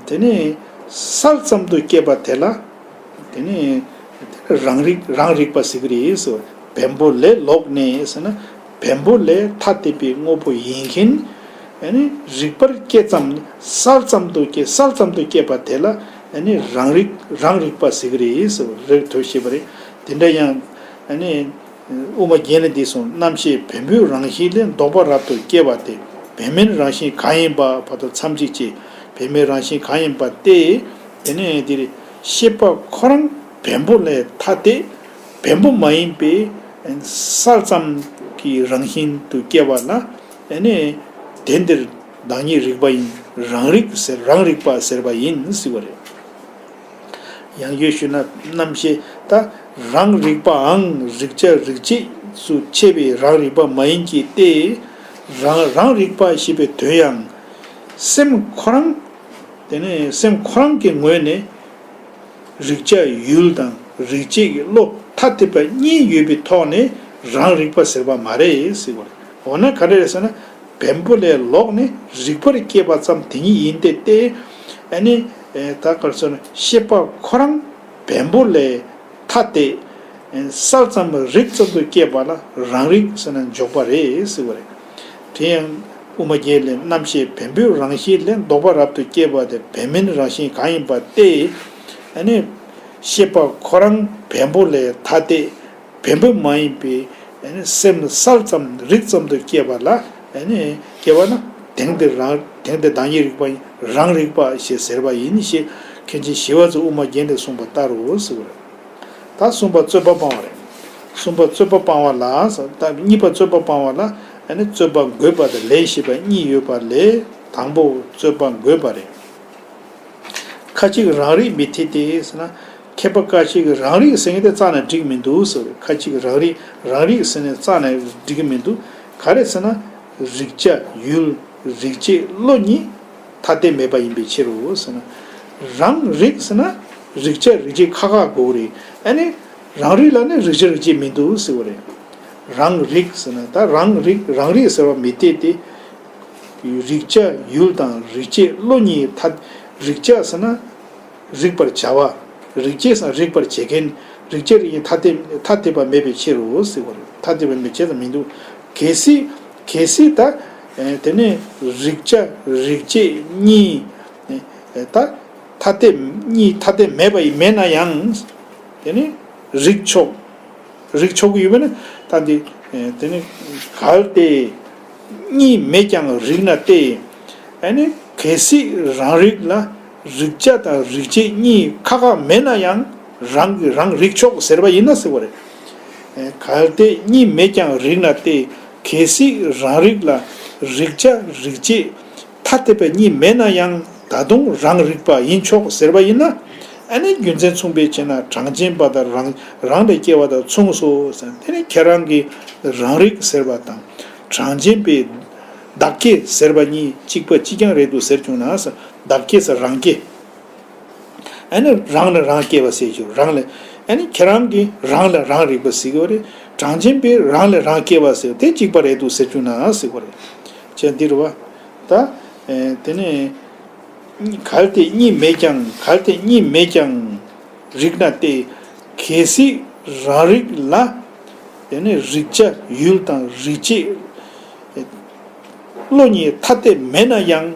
དེ་ནས་གསལ་ཙམ་དུ་སྐྱེས་པ་དེ་ལ། དེ་ནས་རང་རིག་རང་རིག་པ་ཟེར་གྱི་རེད་ཟེར། བེམ་པོ་ལས་ལོག་ནས་ཟེར་ན། བེམ་པོ་ལས་ཐ་དད་པའི་དངོས་པོ་ཡིན་མཁན། ཨ་ནི་རིག་པར་སྐྱེས་ཙམ་གསལ་ཙམ་དུ་སྐྱེས་གསལ་ཙམ་དུ་སྐྱེས་པ་དེ་ལ། ཨ་ནི་རང་རིག་རང་རིག་པ་ཟེར་གི་རེད་ཟེར་བ་རེད། དོ་ཤེས་པ་རེད། དེ་འདྲ་ཡང་ཨ་ནི་དབུ་མ་རྒྱན་ལས་འདས་སོང་། རྣམ་ཤེས་བེམ་པོའི་རང་བཞིན་ལས་ལྡོག་པ་རབ་ཏུ་སྐྱེ་བ་སྟེ། བེམ་པོའི་རང་བཞིན་གང་ཡིན་པ། བར་དུ་མཚམས་གཅིག་བཅད། བེམ་པོའི་རང་བཞིན་གང་ཡིན་པ་སྟེ། དེ་ནས་འདིར་ཤེས་པ་ཁོ་རང་བེམ་པོ་ལས་ཐ་དད་བེམ་པོ་མ་ཡིན་པའི་གསལ་ཙམ་གྱི་རང་བཞིན་དུ་སྐྱེ་བ་ལ་ཨ་ནི་དེ་འདིར་བདག་ཉིད་རིག་པ་ཡིན། རང་རིག་ཟེར་རང་རིག་པ་ཟེར་བ་ཡིན་ཟེར་བ་རེད། ཡང་བསྐྱར་ཞུས་ན་རྣམ་ཤེས་ད་རང་རིག་པའང་རིག་བྱ་རིག་བྱེད་སུ་ཕྱེ་བའི་རང་རིག་པ་མ་ཡིན་གྱི་སྟེ། རང་རང་རིག་པ་ཞེས་པའི་དོན་ཡང་སེམས་ཁོ་རང་། དེ་ནས་སེམས་ཁོ་རང་གི་ངོས་ནས་རིག་བྱ་ཡུལ་དང་རིག་བྱེད་ཀྱི་བློ་ཐ་དད་པ་གཉིས་ཡོད་པའི་ཐོག་ནས་རང་རིག་པ་ཟེར་བ་མ་རེད་ཟེར་བ་རེད། འོ་ན་ག་རེ་རེད་ཟེར་ན། བེམ་པོ་ལས་ལོག་ནས་རིག་པར་སྐྱེས་པ་ཙམ་དེ་ཉིད་ཡིན་ཏེ་སྟེ། ཨ་ནི་ད་ག་རེ་ཟེར་ན་ཤེས་པ་ཁོ་རང་བེམ་པོ་ལས་ཐ་དད་གསལ་ཙམ་རིག་ཙམ་དུ་སྐྱེས་པ་ལ་རང་རིག་ཟེར་ན་འཇོག་པ་རེད་ཟེར་བ་རེད། དེ་ཡང་དབུ་མ་རྒྱན་ལས་རྣམ་ཤེས་བེམ་པོའི་རང་བཞིན་ལས་ལྡོག་པ་རབ་ཏུ་སྐྱེ་བ་སྟེ། བེམ་པོའི་རང་བཞིན་གང་ཡིན་པ་སྟེ། ཨ་ནི་ཤེས་པ་ཁོ་རང་བེམ་པོ་ལས་ཐ་དད་བེམ་པོ་མ་ཡིན་པའི་ཨ་ནི་སེམས་གསལ་ཙམ་རིག་ཙམ་དུ་སྐྱེ་བ་ལ་ཨ་ནི་སྐྱེ་བ་ན་དེང་འདིར་རང་དེང་འདིར་བདག་ཉིད་རིག་པ་ཡིན། རང་རིག་པ་ཞེས་ཟེར་བ་ཡིན་ཞེས་མཁན་ཆེན་ཞི་བ་འཚོས་དབུ་མ་རྒྱན་ལས་གསུངས་པ་ལྟར་རོ་ཟེར་བ་རེད། ད་གསུམ་པ་རྩོད་པ་སྤང་བ་རེད། གསུམ་པ་རྩོད་པ་སྤང་བ་ལ། ད་གཉིས་པ་རྩོད་པ་སྤང་བ་ལ་ཨ་ནི་རྩོད་པ་འགོད་པ་དང་ལན་ཞེས་པ་གཉིས་ཡོད་པ་ལས་དང་པོ་རྩོད་པ་འགོད་པ་རེད། ཁ་ཅིག་རང་རིག་མི་འཐད་དེ་ཟེར་ན། མཁས་པ་ཁ་ཅིག་གིས་རང་རིག་ཟེར་མཁན་དེ་རྩ་ནས་འགྲིག་མི་འདུག་ཟེར། ཁ་ཅིག་གིས་རང་རིག་རང་རིག་ཟེར་ནས་རྩ་ནས་འགྲིག་གི་མི་འདུག་ག་རེ་ཟེར་ན། རིག་བྱ་ཡུལ་རིག་བྱེད་བློ་གཉིས་ཐ་དད་མེད་པ་ཡིན་པའི་ཕྱིར་རོ་ཟེར་ན། རང་རིག་ཟེར་ན་རིག་བྱ་རིག་བྱེད་ཁ་ཁ་དགོས་རེད། ཨ་ནི་རང་རིག་ལ་ནི་རིག་བྱ་རིག་བྱེད་མི་འདུག་ཟེར་བ་རེད། རང་རིག་ཟེར་ན་ད་རང་རིག་རང་རིག་ཟེར་བ་མི་འཐད་དེ། རིག་བྱ་ཡུལ་དང་རིག་བྱེད་བློ་གཉིས་ཐ། རིག་བྱ་ཟེར་ན་རིག་པར་བྱ་བ། རིག་བྱེད་ཟེར་ན་རིག་པར་བྱེད་མཁན། རིག་བྱ་རིག་གཉིས་ཐ་དད་ཐ་དད་པ་མེད་པའི་ཕྱིར་རོ་ཟེར་བ་རེད། ཐ་དད་པ་མེད་བྱས་ཙམ་མི་འདུག་གལ་སྲིད་གལ་སྲིད་ད་དེ་ནས་རིག་བྱ་རིག་བྱེད་གཉིས་ད་ཐ་དད་གཉིས་ཐ་དད་མེད་པ་ཡིན་མེད་ན་ཡང་དེ་ནས་རིག་ཆོག་རིག་ཆོག་གི་ཡོད་པས་ན་ད་འདི། དེ་ནི་གལ་ཏེ་གཉིས་མེད་ཀྱང་རིག་ན་སྟེ། ཨ་ནི་གལ་སྲིད་རང་རིག་ལ་རིག་བྱ་དང་རིག་བྱེད་གཉིས་ཁ་ཁ་མེད་ན་ཡང་རང་གིས་རང་རིག་ཆོག་ཟེར་བ་ཡིན་ན་ཟེར་བ་རེད། གལ་ཏེ་གཉིས་མེད་ཀྱང་རིག་ན་སྟེ། གལ་སྲིད་རང་རིག་ལ་རིག་བྱ་རིག་བྱེད་ཐ་དད་པ་གཉིས་མེད་ན་ཡང་ད་དུང་རང་རིག་པ་ཡིན་ཆོག་ཟེར་བ་ཡིན་ན། ཨ་ནི་རྒྱུ་མཚན་མཚུངས་པའི་ཕྱིར་ན་གྲངས་ཅན་པ་དང་རང་རང་ལས་སྐྱེ་བ་དང་མཚུངས་སོ་ཟེར། དེ་ནི་ཁྱེད་རང་གིས་རང་རིག་ཟེར་བ་དང་གྲངས་ཅན་པའི་བདག་སྐྱེ་ཟེར་བ་གཉིས་གཅིག་པ་གཅིག་རྐྱང་རེད་འདུག་ཟེར་བྱུང་ན་ཟེར། བདག་སྐྱེ་ཟེར་རང་སྐྱེ། ཨ་ནི་རང་ལས་རང་སྐྱེ་བ་ཟེར་རྒྱུ་རང་ལས། ཨ་ནི་ཁྱེད་རང་གིས་རང་ལས་རང་རིག་པ་ཟེར་གྱི་རེད། གྲངས་ཅན་པས་རང་ལས་རང་སྐྱེ་བ་ཟེར་དེ་གཅིག་པ་རེད་འདུག་ཟེར་རྒྱུ་ན་ཟེར་གྱི་རེད། བྱས་འདི་རེད་བ། ད། ཨེ། དེ་ནས་གལ་ཏེ་གཉིས་མེད་ཀྱང་གལ་ཏེ་གཉིས་མེད་ཀྱང་རིག་ན་སྟེ། གལ་སྲིད་རང་རིག་ལ་དེ་ནས་རིག་བྱ་ཡུལ་དང་རིག་བྱེད་བློ་གཉིས་ཐ་དད་མེད་ན་ཡང་།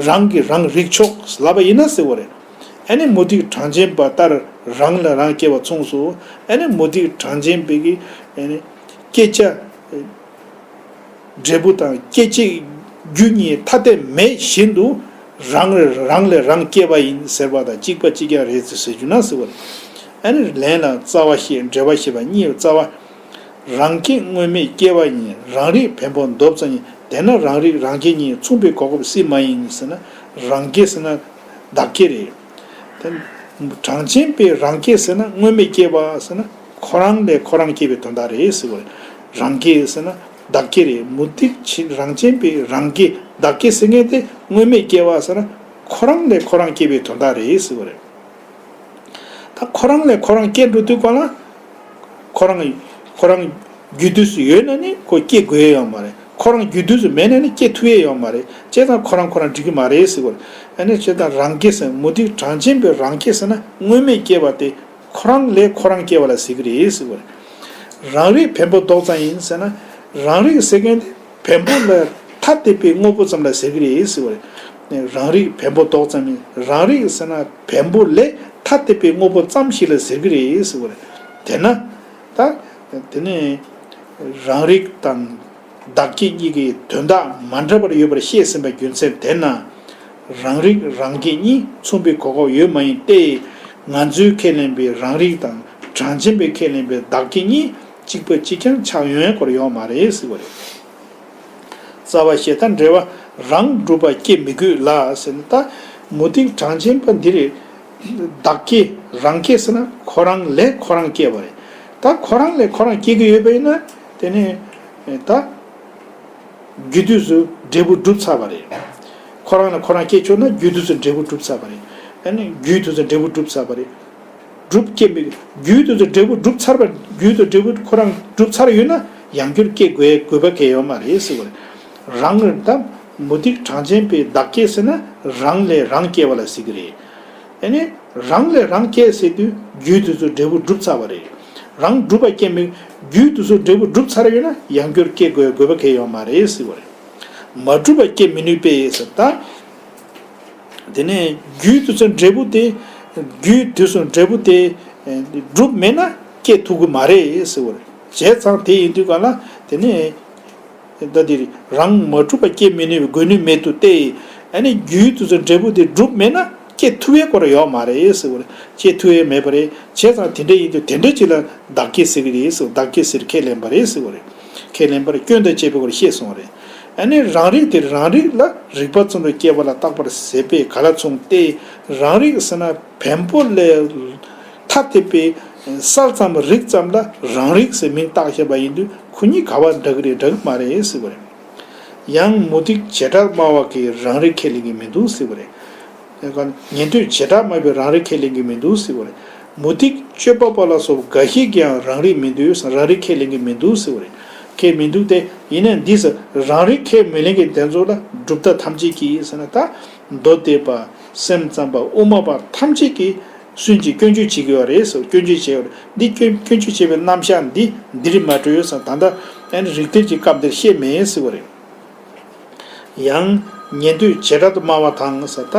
རང་གིས་རང་རིག་ཆོག་ལབ་པ་ཡིན་ན་ཟེར་བ་རེད། ཨ་ནི་མུ་སྟེགས་གྲངས་ཅན་པ་ལྟར་རང་ལས་རང་སྐྱེ་བ་མཚུངས་སོ། ཨ་ནི་མུ་སྟེགས་གྲངས་ཅན་པའི་གི་ཨ་ནི་སྐྱེ་བྱ་འབྲས་བུ་དང་སྐྱེད་བྱེད་རྒྱུ་གཉིས་ཐ་དད་མེད་བཞིན་དུ་རང་རང་ལས་རང་སྐྱེ་བ་ཡིན་ཟེར་བ་དང་གཅིག་པ་གཅིག་རྐྱང་རེད་ཟེར་ཟེར་རྒྱུ་ན་ཟེར་བ་རེད། ཨ་ནི་ལན་ལ་རྩ་བ་ཤེས་འབྲེལ་བ་ཤེས་པ་གཉིས་རྩ་བ། རང་སྐྱེ་དངོས་མེད་སྐྱེ་བ་ཡིན། རང་རིག་བེམ་པོ་འདོར་ཙམ་ཡིན། དེས་ན་རང་རིག་རང་སྐྱེ་གཉིས་མཚུངས་པའི་གོ་སྐབས་སྲིད་མ་ཡིན་ཟེར་ན། རང་སྐྱེ་ཟེར་ན་བདག་སྐྱེ་རེད། དེ་གྲངས་ཅན་པས་རང་སྐྱེ་ཟེར་ན་དངོས་མེད་སྐྱེ་བ་ཟེར་ན་ཁོ་རང་ལས་ཁོ་རང་སྐྱེ་བའི་དོན་དག་རེད་ཟེར་བ་རེད། རང་སྐྱེ་ཟེར་ན་བདག་སྐྱེ་རེད། མུ་སྟེགས་ཕྱིན་རང་ཅན་པས་རང་སྐྱེ་བདག་སྐྱེ་ཟེར་མཁན་དེ་དངོས་མེད་སྐྱེ་བ་ཟེར་ན་ཁོ་རང་ལས་ཁོ་རང་སྐྱེ་བའི་དོན་དག་རེད་ཟེར་བ་རེད། ད་ཁོ་རང་ལས་ཁོ་རང་སྐྱེ་འགྲོ་དུས་ག་ལ། ཁོ་རང་ཁོ་རང་རྒྱུ་དུས་སུ་ཡོད་ན་ནི་ཁོ་སྐྱེ་དགོས་ཡ་ཡོད་མ་རེད། ཁོ་རང་རྒྱུ་དུས་སུ་མེད་ན་ནི་སྐྱེ་ཐུབ་ཡ་ཡོད་མ་རེད། བྱས་ཙང་ཁོ་རང་ཁོ་རང་འགྲིག་གི་མ་རེད་ཟེར་བ་རེད། ཨ་ནི་བྱས་ཙང་རང་སྐྱེ་ཟེར་མུ་སྟེགས་གྲངས་ཅན་པས་རང་སྐྱེ་ཟེར་ན་དངོས་མེད་སྐྱེ་བ་དེ་ཁོ་རང་ལས་ཁོ་རང་སྐྱེ་བ་ལ་ཟེར་གི་རེད་ཟེར་བ་རེད། རང་རིག་བེམ་པོ་འདོར་ཙམ་ཡིན་ཟེར་ན་རང་རིག་ཟེར་མཁན་དེ། བེམ་པོ་ལ་ཐ་དད་པའི་དངོས་པོ་ཙམ་ལ་ཟེར་གི་རེད་ཟེར་བ་རེད། རང་རིག་བེམ་པོ་ལྡོག་ཙམ་ཡིན། རང་རིག་ཟེར་ན་བེམ་པོ་ལས་ཐ་དད་པའི་དངོས་པོ་ཙམ་ཞིག་ལ་ཟེར་གྱི་རེད་ཟེར་བ་རེད། དེས་ན་ད་དེ་ནི་རང་རིག་དང་བདག་བསྐྱེད་གཉིས་ཀྱི་དོན་དག་མ་འདྲ་བར་ཡོད་པར་བཤད་ཟིན་པའི་རྒྱུ་མཚན་དེས་ན། རང་རིག་རང་བསྐྱེད་གཉིས་མཚུངས་པའི་གོ་སྐབས་ཡོད་མ་ཡིན་ཏེ། ང་ཚོས་ཁས་ལེན་པའི་རང་རིག་དང་གྲངས་ཅན་པས་ཁས་ལེན་པའི་བདག་བསྐྱེད་གཉིས་གཅིག་པ་གཅིག་རྐྱང་ཆགས་ཡོང་ཡ་སྐོར་ཡོད་མ་རེད་ཟེར་བ་རེད། རྩ་བ་ཤེས། ད་འགྲེལ་བ། རང་སྒྲུབ་པ་སྐྱེ་མི་དགོས་ལ་ཟེར་ན། ད་མུ་སྟེགས་གྲངས་ཅན་པ་འདི་རེད། བདག་བསྐྱེད་རང་བསྐྱེད་ཟེར་ན་ཁོ་རང་ལས་ཁོ་རང་སྐྱེ་བ་རེད། ད་ཁོ་རང་ལས་ཁོ་རང་སྐྱེ་གི་ཡོད་པ་ཡིན་ན་དེ་ནི་ད་རྒྱུ་དུས་སུ་འབྲས་བུ་གྲུབ་ཚར་བ་རེད། ཁོ་རང་ལ་ཁོ་རང་སྐྱེ་ཆོག་ན་རྒྱུ་དུས་སུ་འབྲས་བུ་གྲུབ་ཚར་བ་རེད། ཨ་ནི་རྒྱུའི་དུས་སུ་འབྲས་བུ་གྲུབ་ཚར་བ་རེད། གྲུབ་སྐྱེ་མི། རྒྱུའི་དུས་སུ་འབྲས་བུ་གྲུབ་ཚར་བ། རྒྱུའི་དུས་འབྲས་བུ་ཁོ་རང་གྲུབ་ཚར་ཡོད་ན་ཡང་བསྐྱར་སྐྱེ་དགོས་དགོས་པ་གལ་ཡོད་མ་རེད་ཟེར་བ་རེད། རང་ད་མུ་སྟེགས་གྲངས་ཅན་པའི་བདག་བསྐྱེད་ཟེར་ན་རང་ལས་རང་སྐྱེ་བ་ལ་ཟེར་གི་རེད། ཨ་ནི་རང་ལས་རང་སྐྱེ་ཟེར་དུས་རྒྱུའི་དུས་སུ་འབྲས་བུ་གྲུབ་ཚར་བ་རེད། རང་སྒྲུབ་པ་སྐྱེ་མི། རྒྱུའི་དུས་སུ་འབྲས་བུ་གྲུབ་ཚར་ཡོད་ན་ཡང་བསྐྱར་སྐྱེ་དགོས་དགོས་པ་གལ་ཡོད་མ་རེད་ཟེར་བ་རེད། མ་གྲུབ་པ་སྐྱེ་མི་ནུས་པས་ཟེར་ད། དེ་ནས་རྒྱུའི་དུས་སུ་འབྲས་བུ་དེ། རྒྱུའི་དུས་སུ་འབྲས་བུ་དེ་གྲུབ་མེད་ན་སྐྱེ་ཐུབ་ཀྱི་མ་རེད་ཟེར་བ་རེད། བྱས་ཙང་དེ་ཡིན་དུས་ག་ལ་དེ་ནས་ད་དེ་རང་མ་གྲུབ་པ་སྐྱེ་མི་ནུས་པའི་དགོས་ནུས་མེད་དུ་སྟེ། ཨ་ནི་རྒྱུའི་དུས་སུ་འབྲས་བུ་དེ་གྲུབ་མེད་ན་སྐྱེ་ཐུབ་ཡས་སྐོར་ཡོད་མ་རེད་ཟེར་བ་རེད། སྐྱེ་ཐུབ་ཡས་མེད་པ་རེད། བྱས་ཙང་དེ་འདྲ་ཡིན་དུས་དེ་འདྲ་ཅིག་ལ་བདག་བསྐྱེད་ཟེར་གི་རེད་ཟེར། བདག་བསྐྱེད་ཟེར་ཁས་ལེན་པ་རེད་ཟེར་བ་རེད། ཁས་ལེན་པར་སྐྱོན་དང་བཅས་པའི་སྐོར་བཤད་སོང་བ་རེད། ཨ་ནི་རང་རིག་དེ་རང་རིག་ལ་རིག་པ་ཙམ་དུ་སྐྱེ་བ་ལ་བཏགས་པར་ཟད་པས་ག་ལ་མཚུངས་ཏེ། རང་རིག་ཟེར་ན་བེམ་པོ་ལས་ཐ་དད་པའི་གསལ་ཙམ་རིག་ཙམ་ལ་རང་རིག་ཟེར་མིང་བཏགས་བཞག་པ་ཡིན་དུས་ཁོ་གཉིས་ག་བ་འདྲ་གི་རེད་འདྲ་གི་མ་རེད་ཟེར་བ་རེད། ཡང་མུ་སྟེགས་བྱེ་བྲག་སྨྲ་བ་གིས་རང་རིག་ཁས་ལེན་གྱི་མི་འདུག་ཟེར་བ་རེད། ཉན་ཐོས་བྱེ་བྲག་སྨྲ་བས་རང་རིག་ཁས་ལེན་གྱི་མི་འདུག་ཟེར་བ་རེད། མུ་སྟེགས་དཔྱོད་པ་པ་ལ་སོགས་འགའ་ཞིག་གིས་ཡང་རང་རིག་མི་འདུག་རང་རིག་ཁས་ལེན་གྱི་མི་འདུག་ཟེར་བ་རེད། ཁས་མི་འདུག་སྟེ། ཡིན་ན་འདིས་རང་རིག་ཁས་མི་ལེན་མཁན་དེ་ཚོ་ལ་གྲུབ་མཐའ་ཐམས་ཅད་ཀྱིས་ཟེར་ན། ད་མདོ་སྡེ་པ། སེམས་ཙམ་པ། དབུ་མ་པ་ཐམས་ཅད་ཀྱིས་སུན་གྱིས་སྐྱོན་བརྗོད་བྱེད་ཀྱི་ཡོད་རེད་ཟེར། སྐྱོན་བརྗོད་བྱས་ཡོད་རེད། འདི་སྐྱོན་སྐྱོན་བརྗོད་བྱས་པའི་རྣམ་གཞག་འདི་འདིར་མ་འགྲོ་ཡོད་ཟེར། ད་ལྟ་ཨ་ནི་རིགས་གཏེར་གྱི་སྐབས་འདིར་བཤད་མེད་ཟེར་བ་རེད། ཡང་ཉན་ཐོས་བྱེ་བྲག་ཏུ་སྨྲ་བ་དང་ཟེར། ད་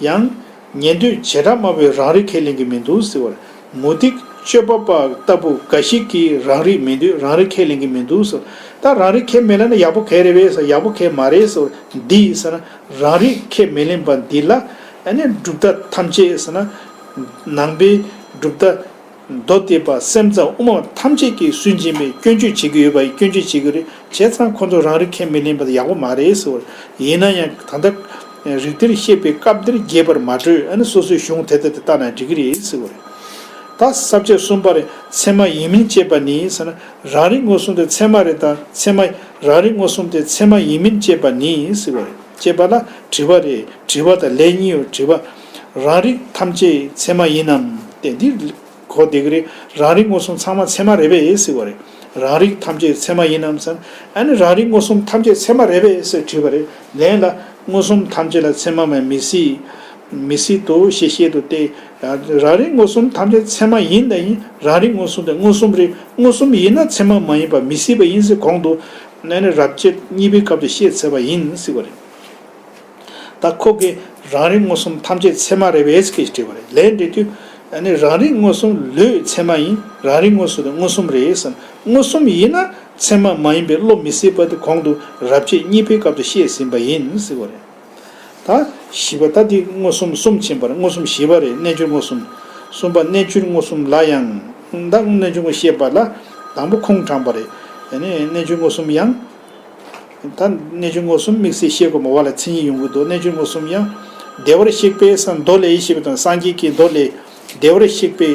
ཡང་ཉན་ཐོས་བྱེ་བྲག་སྨྲ་བས་རང་རིག་ཁས་ལེན་གྱི་མི་འདུག་ཟེར་བར། མུ་སྟེགས་དཔྱོད་པ་པ་ལྟ་བུ་འགའ་ཞིག་གིས་རང་རིག་མི་འདུག་རང་རིག་ཁས་ལེན་གྱི་མི་འདུག་ཟེར། ད་རང་རིག་ཁས་མི་ལེན་ན་ཡག་པོ་གང་རེད་པས་ཟེར། ཡག་པོ་གང་མ་རེད་ཟེར། འདི་ཟེར་ན་རང་རིག་ཁས་མི་ལེན་པ་འདི་ལ་ཨ་ནི་གྲུབ་མཐའ་ཐམས་ཅད་ཟེར་ན། ནང་པའི་གྲུབ་མཐའ། མདོ་སྡེ་པ། སེམས་ཙམ། དབུ་མ་ཐམས་ཅད་ཀྱིས་སུན་འབྱིན་པའི་སྐྱོན་བརྗོད་བྱེད་ཀྱི་ཡོད་པ་ཡི་སྐྱོན་བརྗོད་བྱེད་ཀྱི་རེད། བྱས་ཙང་ཁོ་ཚོ་རང་རིག་ཁས་མི་ལེན་པ་དེ་ཡག་པོ་མ་རེད་ཟེར་བ་རེད། ཡིན་ན་ཡང་ད་ལྟ་རིགས་གཏེར་བཤད་པའི་སྐབས་འདིར་རྒྱས་པར་མ་སྤྲོས། ཨ་ནི་སོ་སོའི་གཞུང་དེ་ལྟར་དེ་ལྟ་ན་འགྲིག་གི་རེད་ཟེར་བ་རེད། ད་ས་བཅད་གསུམ་པ་རེད། ཚད་མ་ཡིན་མིན་དཔྱད་པ་ནི་ཟེར་ན། རང་རིག་མངོན་སུམ་དེ་ཚད་མ་རེད་དང་ཚད་མ། རང་རིག་མངོན་སུམ་དེ་ཚད་མ་ཡིན་མིན་དཔྱད་པ་ནི་ཟེར་བ་རེད། དཔྱད་པ་ལ་དྲི་བ་རེད། དྲི་བ་དང་ལན་གཉིས་ཡོད། དྲི་བ། རང་རིག་ཐམས་ཅད་ཚད་མ་ཡིན་ནམ་སྟེ། འདི་གོ་བདེ་གི་རེད། རང་རིག་མངོན་སུམ་ཚང་མ་ཚད་མ་རེད་པས་ཟེར་བ་རེད། རང་རིག་ཐམས་ཅད་ཚད་མ་ཡིན་ནམ་ཟེར། ཨ་ནི་རང་རིག་མངོན་སུམ་ཐམས་ཅད་ཚད་མ་རེད་པས་ཟེར་དྲིས་པ་རེད། ལན་ལ་མངོན་སུམ་ཐམས་ཅད་ལ་ཚད་མ་མ་མི་སྲིད། མི་སྲིད་དོ་ཞེས་བཤད་དོ་སྟེ། རང་རིག་མངོན་སུམ་ཐམས་ཅད་ཚད་མ་ཡིན་དང་ཡིན། རང་རིག་མངོན་སུམ་དེ་མངོན་སུམ་རེད། མངོན་སུམ་ཡིན་ན་ཚད་མ་མ་ཡིན་པ་མི་སྲིད་པ་ཡིན་ཟེར་གོང་དུ་ཨ་ནི་རབ་བྱེད་གཉིས་པའི་སྐབས་སུ་བཤད་ཚར་བ་ཡིན་ཟེར་བ་རེད། ད་ཁོ་གིས་རང་རིག་མངོན་སུམ་ཐམས་ཅད་ཚད་མ་རེད་པས་ཟེར་དྲིས་པ་རེད། ལན་འདེབས་དུས་ཨ་ནི་རང་རིག་མངོན་སུམ་ལོས་ཚད་མ་ཡིན། རང་རིག་མངོན་སུམ་དེ་མངོན་སུམ་རེད་ཟེར། མངོན་སུམ་ཡིན་ན་ཚད་མ་མ་ཡིན་པའི་བློ་མི་སྲིད་པ་དེ་གོང་དུ་རབ་བྱེད་གཉིས་པའི་སྐབས་སུ་བཤད་ཟིན་པ་ཡིན་ཟེར་བ་རེད། ད་བཞི་པ། ད་འདི་མངོན་སུམ་གསུམ་ཕྱིན་པ་རེད། མངོན་སུམ་བཞི་པ་རེད། རྣལ་འབྱོར་མངོན་སུམ། གསུམ་པ་རྣལ་འབྱོར་མངོན་སུམ་ལ་ཡང་། ད་རྣལ་འབྱོར་མངོན་སུམ་བཤད་པ་ལ་དང་པོ་ཁུངས་དྲངས་པ་རེད། དེ་ནས་རྣལ་འབྱོར་མངོན་སུམ་ཡང་། ད་རྣལ་འབྱོར་མངོན་སུམ་དམིགས་བསལ་བཤད་དགོས་མ་བ་ལ་མཚན་ཉིད་ཡོང་གི་འདུག་རྣལ་འབྱོར་མངོན་སུམ་ཡང་། བདེ་བར་གཤེགས་པའི་སངས་མདོ་ལས་ཞེས་པ་དང་། སངས་རྒྱས་ཀྱི་མདོ་ལས། བདེ་བར་གཤེགས་པའི།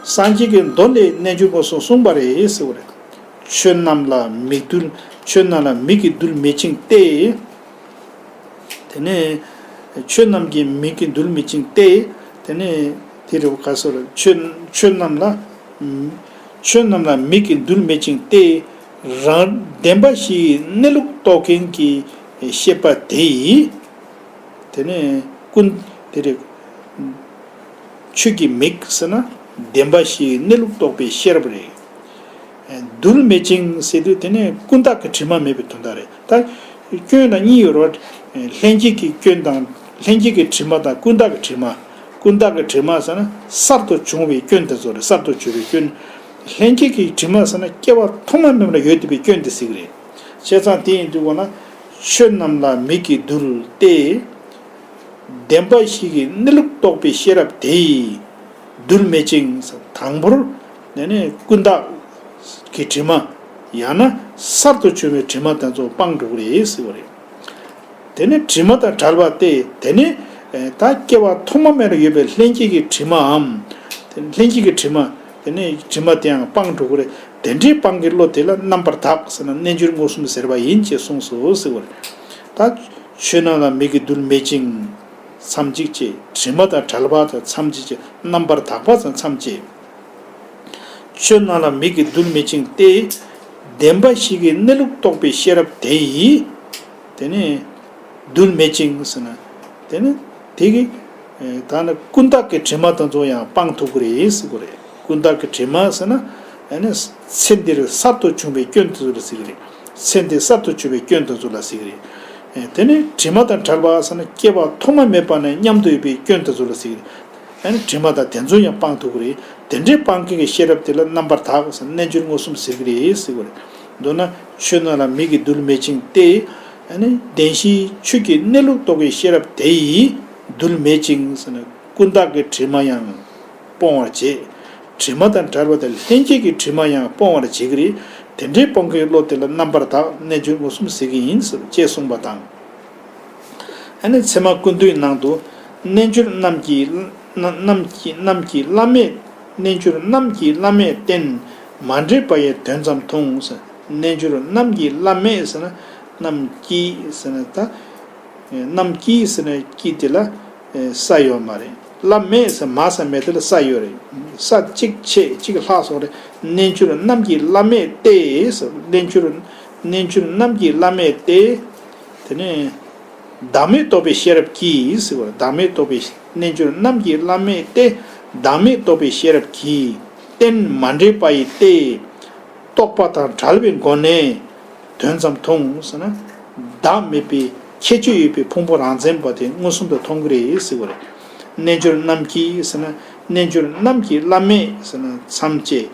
སངས་རྒྱས་ཀྱི་མདོ་ལས་རྣལ་འབྱོར་མངོན་སུམ་གསུངས་པ་རེད་ཟེར་བ་རེད། ཆོས་རྣམས་ལ་མིག་རྡུལ། ཆོས་རྣམས་ལ་མིག་གི་རྡུལ་མི་འཆིང་སྟེ། དེ་ནས་ཆོས་རྣམས་ཀྱི་མིག་གི་རྡུལ་མི་འཆིང་སྟེ། དེ་ནས་དེ་རེད་ག་སོ་རེད། ཆོས་ཆོས་རྣམས་ལ། ཆོས་རྣམས་ལ་མིག་གི་རྡུལ་མི་འཆིང་སྟེ། རང་བདེན་པ་བཞིའི་གནས་ལུགས་རྟོགས་མཁན་གྱི་ཤེས་པ་དེ་ཡིས། དེ་ནས་ཀུན། དེ་རེད། ཆོས་ཀྱི་མིག་ཟེར་ན་བདེན་པ་བཞིའི་གནས་ལུགས་རྟོགས་པའི་ཤེས་རབ་རེད། རྡུལ་མི་འཆིང་ཟེར་དུས་དེ་ནས་ཀུན་བརྟགས་ཀྱི་དྲི་མ་མེད་པའི་དོན་དག་རེད། ད་སྐྱོན་ལ་གཉིས་ཡོད་རེད། ལྷན་སྐྱེས་ཀྱི་སྐྱོན་དང་། ལྷན་སྐྱེས་ཀྱི་དྲི་མ་དང་ཀུན་བརྟགས་ཀྱི་དྲི་མ། ཀུན་བརྟགས་ཀྱི་དྲི་མ་ཟེར་ན་གསར་དུ་བྱུང་བའི་སྐྱོན་དེ་ཚོ་རེད། གསར་དུ་བྱུང་བའི་སྐྱོན། ལྷན་སྐྱེས་ཀྱི་དྲི་མ་ཟེར་ན་སྐྱེ་བ་ཐོག་མ་མེད་པ་ནས་ཡོད་བསྡད་པའི་སྐྱོན་དེ་ཟེར་གྱི་རེད། བྱས་ཙང་དེ་ཡིན་དུས་ཀོ་ན། ཆོས་རྣམས་ལ་མིག་གིས་རྡུལ་ཏེ། བདེན་པ་བཞི་གི་གནས་ལུགས་རྟོགས་པའི་ཤེས་རབ་དེ་ཡིས་རྡུལ་མེད་ཅིང་། དང་པོར་དེ་ནས་ཀུན་བརྟགས་ཀྱི་དྲི་མ། ཡང་ན་གསར་དུ་བྱུང་བའི་དྲི་མ་དེ་ཚོ་སྤངས་འགྲོ་གི་རེད་ཟེར་བ་རེད། དེ་ནས་དྲི་མ་དང་བྲལ་བ་སྟེ། དེ་ནས་ད་སྐྱེ་བ་ཐོག་མ་མེད་ལ་ཡོད་པའི་ལྷན་སྐྱེས་ཀྱི་དྲི་མའམ། ལྷན་སྐྱེས་ཀྱི་དྲི་མ། དེ་ནས་དྲི་མ་དེའང་སྤངས་འགྲོ་གི་རེད། དེ་འདྲའི་སྤངས་ཀྱི་བློ་དེ་ལ་རྣམ་པར་དག་ཟེར་ན་རྣལ་འབྱོར་མངོན་སུམ་ཟེར་བ་ཡིན་ཅེས་གསུངས་སོ་ཟེར་བ་རེད། ད་ཆོས་རྣམས་ལ་མིག་གི་རྡུལ་མེད་ཅིང་། མཚམས་གཅིག་ཅེས། དྲི་མ་དང་བྲལ་བ་དང་མཚམས་གཅིག་ཅེས། རྣམ་པར་དག་པ་དང་མཚམས་གཅིག། ཆོས་རྣམས་ལ་མིག་གི་རྡུལ་མེད་ཅིང་སྟེ། བདེན་པ་བཞི་གི་གནས་ལུགས་རྟོགས་པའི་ཤེས་རབ་དེ་ཡིས། དེ་ནས་རྡུལ་མེད་ཅིང་ཟེར་ན། དེ་ནི་དེ་གི་ད་ནི་ཀུན་བརྟགས་ཀྱི་དྲི་མ་དེ་ཚོ་ཡང་སྤང་ཐུབ་ཀྱི་རེད་ཟེར་གྱི་རེད། ཀུན་བརྟགས་ཀྱི་དྲི་མ་ཟེར་ན། ཨ་ནི་ཚེ་འདིར་གསར་དུ་བྱུང་བའི་སྐྱོན་དེ་ཚོ་ལ་ཟེར་གྱི་རེད། ཚེ་འདིར་གསར་དུ་བྱུང་བའི་སྐྱོན་དེ་ཚོ་ལ་ཟེར་གྱི་རེད། དེ་ནི་དྲི་མ་དང་བྲལ་བ་ཟེར་ན་སྐྱེ་བ་ཐོག་མ་མེད་པ་ནས་མཉམ་དུ་ཡོད་པའི་སྐྱོན་དེ་ཚོ་ལ་ཟེར་གྱི་རེད། ཨ་ནི་དྲི་མ་དང་དེ་ཚོ་ཡང་སྤང་ཐུབ་ཀྱི་རེད། དེ་འདྲའི་སྤང་མཁན་གྱི་ཤེས་རབ་དེ་ལ་རྣམ་པར་དག་ཟེར་རྣལ་འབྱོར་མངོན་སུམ་ཟེར་གྱི་རེད་ཟེར་གྱི་རེད། མདོར་ན་ཆོས་རྣམས་ལ་མིག་གི་རྡུལ་མེད་ཅིང་སྟེ། ཨ་ནི་བདེན་བཞིའི་ཆོས་ཀྱི་གནས་ལུགས་རྟོགས་པའི་ཤེས་རབ་དེ་ཡིས་རྡུལ་མེད་ཅིང་ཟེར་ན་ཀུན་བརྟགས་ཀྱི་དྲི་མ་ཡང་སྤོང་བར་བྱེད། དྲི་མ་དང་བྲལ་བ་དང་ལྷན་སྐྱེས་ཀྱི་དྲི་མ་ཡང་སྤོང་བར་བྱེད་ཀྱི་རེད། དེ་འདྲའི་སྤོང་མཁན་གྱི་བློ་དེ་ལ་རྣམ་པར་དག་རྣལ་འབྱོར་མངོན་སུམ་ཟེར་གྱི་ཡིན་ཟེར་ཅེས་གསུངས་པ་དང་། ཨ་ནི་ཚད་མ་ཀུན་བཏུས་ནང་དུ། རྣལ་འབྱོར་རྣམས་ཀྱི། རྣམས་ཀྱི་རྣམས་ཀྱི་བླ་མེད། རྣལ་འབྱོར་རྣམས་ཀྱི་བླ་མེད་བསྟེན། མ་འདྲེས་པ་ཡི་དོན་ཙམ་མཐོང་ཟེར། རྣལ་འབྱོར་རྣམས་ཀྱི་བླ་མེད་ཟེར་ན། རྣམས་ཀྱི་ཟེར་ན་ད། རྣམས་ཀྱི་ཟེར་ན་ཀྱི་དེ་ལ་ས་ཡོད་མ་རེད། བླ་མེད་ཟེར་མ་ས་མེད་དེ་ལ་ས་ཡོད་རེད། ས་གཅིག་ཆད་གཅིག་ལྷག་སོང་རེད། རྣལ་འབྱོར་རྣམས་ཀྱི་བླ་མེད་སྟེ་ཟེར། རྣལ་འབྱོར། རྣལ་འབྱོར་རྣམས་ཀྱི་བླ་མེད་སྟེ། དེ་ནས། བདག་མེད་རྟོགས་པའི་ཤེས་རབ་ཀྱིས་ཟེར་བ། བདག་མེད་རྟོགས་པའི། རྣལ་འབྱོར་རྣམས་ཀྱི་བླ་མེད་སྟེ། བདག་མེད་རྟོགས་པའི་ཤེས་རབ་ཀྱིས། བསྟེན་མ་འདྲེས་པ་ཡི་སྟེ། རྟོག་པ་དང་བྲལ་བའི་སྒོ་ནས་དོན་ཙམ་མཐོང་ཟེར་ན། བདག་མེད་པའི་ཁྱད་ཆོས་ཡོད་པའི་ཕུང་པོ་རང་མཚན་པ་དེ་མངོན་སུམ་དུ་མཐོང་གི་རེད་ཟེར་བ་རེད། རྣལ་འབྱོར་རྣམས་ཀྱིས་ཟེར་ན། རྣལ་འབྱོར་རྣམས་ཀྱི་བླ་མེད་ཟེར་ན་མཚམས་བཅད།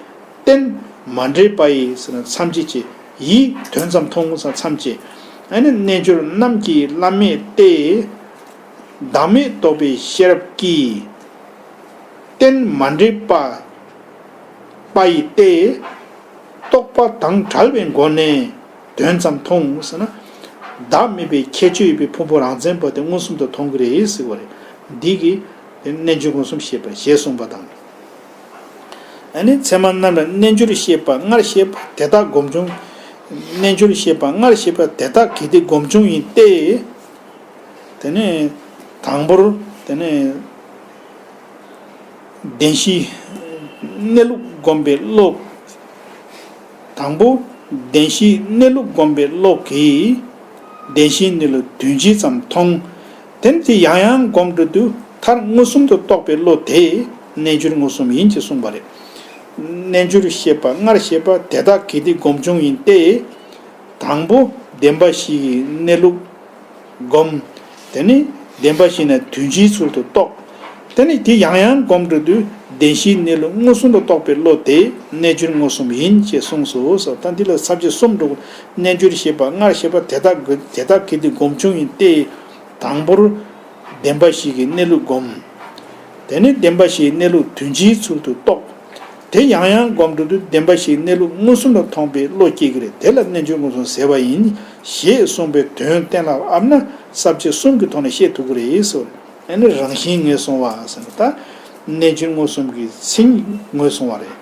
བསྟེན་མ་འདྲེས་པ་ཡི་ཟེར་ན་མཚམས་བཅད་ཀྱི། ཡི་དོན་ཙམ་མཐོང་ཟེར་མཚམས་བཅད། ཨ་ནི་རྣལ་འབྱོར་རྣམས་ཀྱི་བླ་མེད་སྟེ། བདག་མེད་རྟོགས་པའི་ཤེས་རབ་ཀྱིས། བསྟེན་མ་འདྲེས་པ། པ་ཡི་སྟེ། རྟོག་པ་དང་བྲལ་བའི་སྒོ་ནས་དོན་ཙམ་མཐོང་ཟེར་ན། བདག་མེད་པའི་ཁྱད་ཆོས་ཡོད་པའི་ཕུང་པོ་རང་མཚན་པ་དེ་མངོན་སུམ་དུ་མཐོང་གི་རེད་ཟེར་བ་རེད། འདི་གིས་རྣལ་འབྱོར་མངོན་སུམ་ཞེས་པ་ཞེས་གསུངས་པ་དང་། ཨ་ནི་ཚད་མ་རྣམས་ལ་རྣལ་འབྱོར་ཞེས་པ་སྔར་བཤད་པ་དེ་དག་སྒོམ་བྱུང་། རྣལ་འབྱོར་ཞེས་པ་སྔར་བཤད་པ་དེ་དག་གལ་ཏེ་སྒོམ་བྱུང་ཡིན་ཏེ། དེ་ནས་དང་པོར་དེ་ནས་བདེན་བཞིའི་གནས་ལུགས་བསྒོམས་པའི་བློ། དང་པོ་བདེན་བཞིའི་གནས་ལུགས་བསྒོམས་པའི་བློ་གིས་བདེན་བཞིའི་གནས་ལུགས་དོན་སྤྱི་ཙམ་མཐོང་། དེ་ནས་དེ་ཡང་ཡང་སྒོམ་འགྲོ་དུས་མཐར་མངོན་སུམ་དུ་རྟོགས་པའི་བློ་དེ་རྣལ་འབྱོར་མངོན་སུམ་ཡིན་ཅེས་གསུངས་པ་རེད། རྣལ་འབྱོར་ཞེས་པ་སྔར་བཤད་པ་དེ་དག་གལ་ཏེ་སྒོམ་བྱུང་ཡིན་ཏེ། དང་པོ་བདེན་པ་བཞི་ཡི་གནས་ལུགས་སྒོམ། དེ་ནས་བདེན་པ་བཞི་ནི་དོན་སྤྱིའི་ཚུལ་དུ་རྟོགས། དེ་ནས་དེ་ཡང་ཡང་སྒོམ་འགྲོ་དུས་བདེན་བཞིའི་གནས་ལུགས་མངོན་སུམ་དུ་རྟོགས་པའི་བློ་དེ་རྣལ་འབྱོར་མངོན་སུམ་ཡིན་ཅེས་གསུངས་སོ། ད་འདི་ལ་ས་བཅད་གསུམ་འགྲོ། རྣལ་འབྱོར་ཞེས་པ་སྔར་བཤད་པ་དེ་དག་དེ་དག་གལ་ཏེ་སྒོམ་བྱུང་ཡིན་ཏེ། དང་པོར་བདེན་པ་བཞི་གི་གནས་ལུགས་སྒོམ། དེ་ནས་བདེན་པ་བཞིའི་གནས་ལུགས་དོན་སྤྱིའི་ཚུལ་དུ་རྟོགས། དེ་ཡང་ཡང་སྒོམ་འགྲོ་དུས་བདེན་པ་བཞིའི་གནས་ལུགས་མངོན་སུམ་དུ་མཐོང་བའི་བློ་སྐྱེ་གི་རེད། དེ་ལ་རྣལ་འབྱོར་མངོན་སུམ་ཟེར་བ་ཡིན། ཞེས་གསུངས་པའི་དོན་གཏན་ལ་དབབ་ན་ས་བཅད་གསུམ་གྱི་ཐོག་ནས་བཤད་ཐུབ་ཀྱི་རེད་ཟེར། ཨ་ནི་རང་བཞིན་ངོས་བཟུང་བ་ཟེར་ན་ད། རྣལ་འབྱོར་མངོན་སུམ་གྱི་མཚན་ཉིད་ངོས་བཟུང་བ་རེད།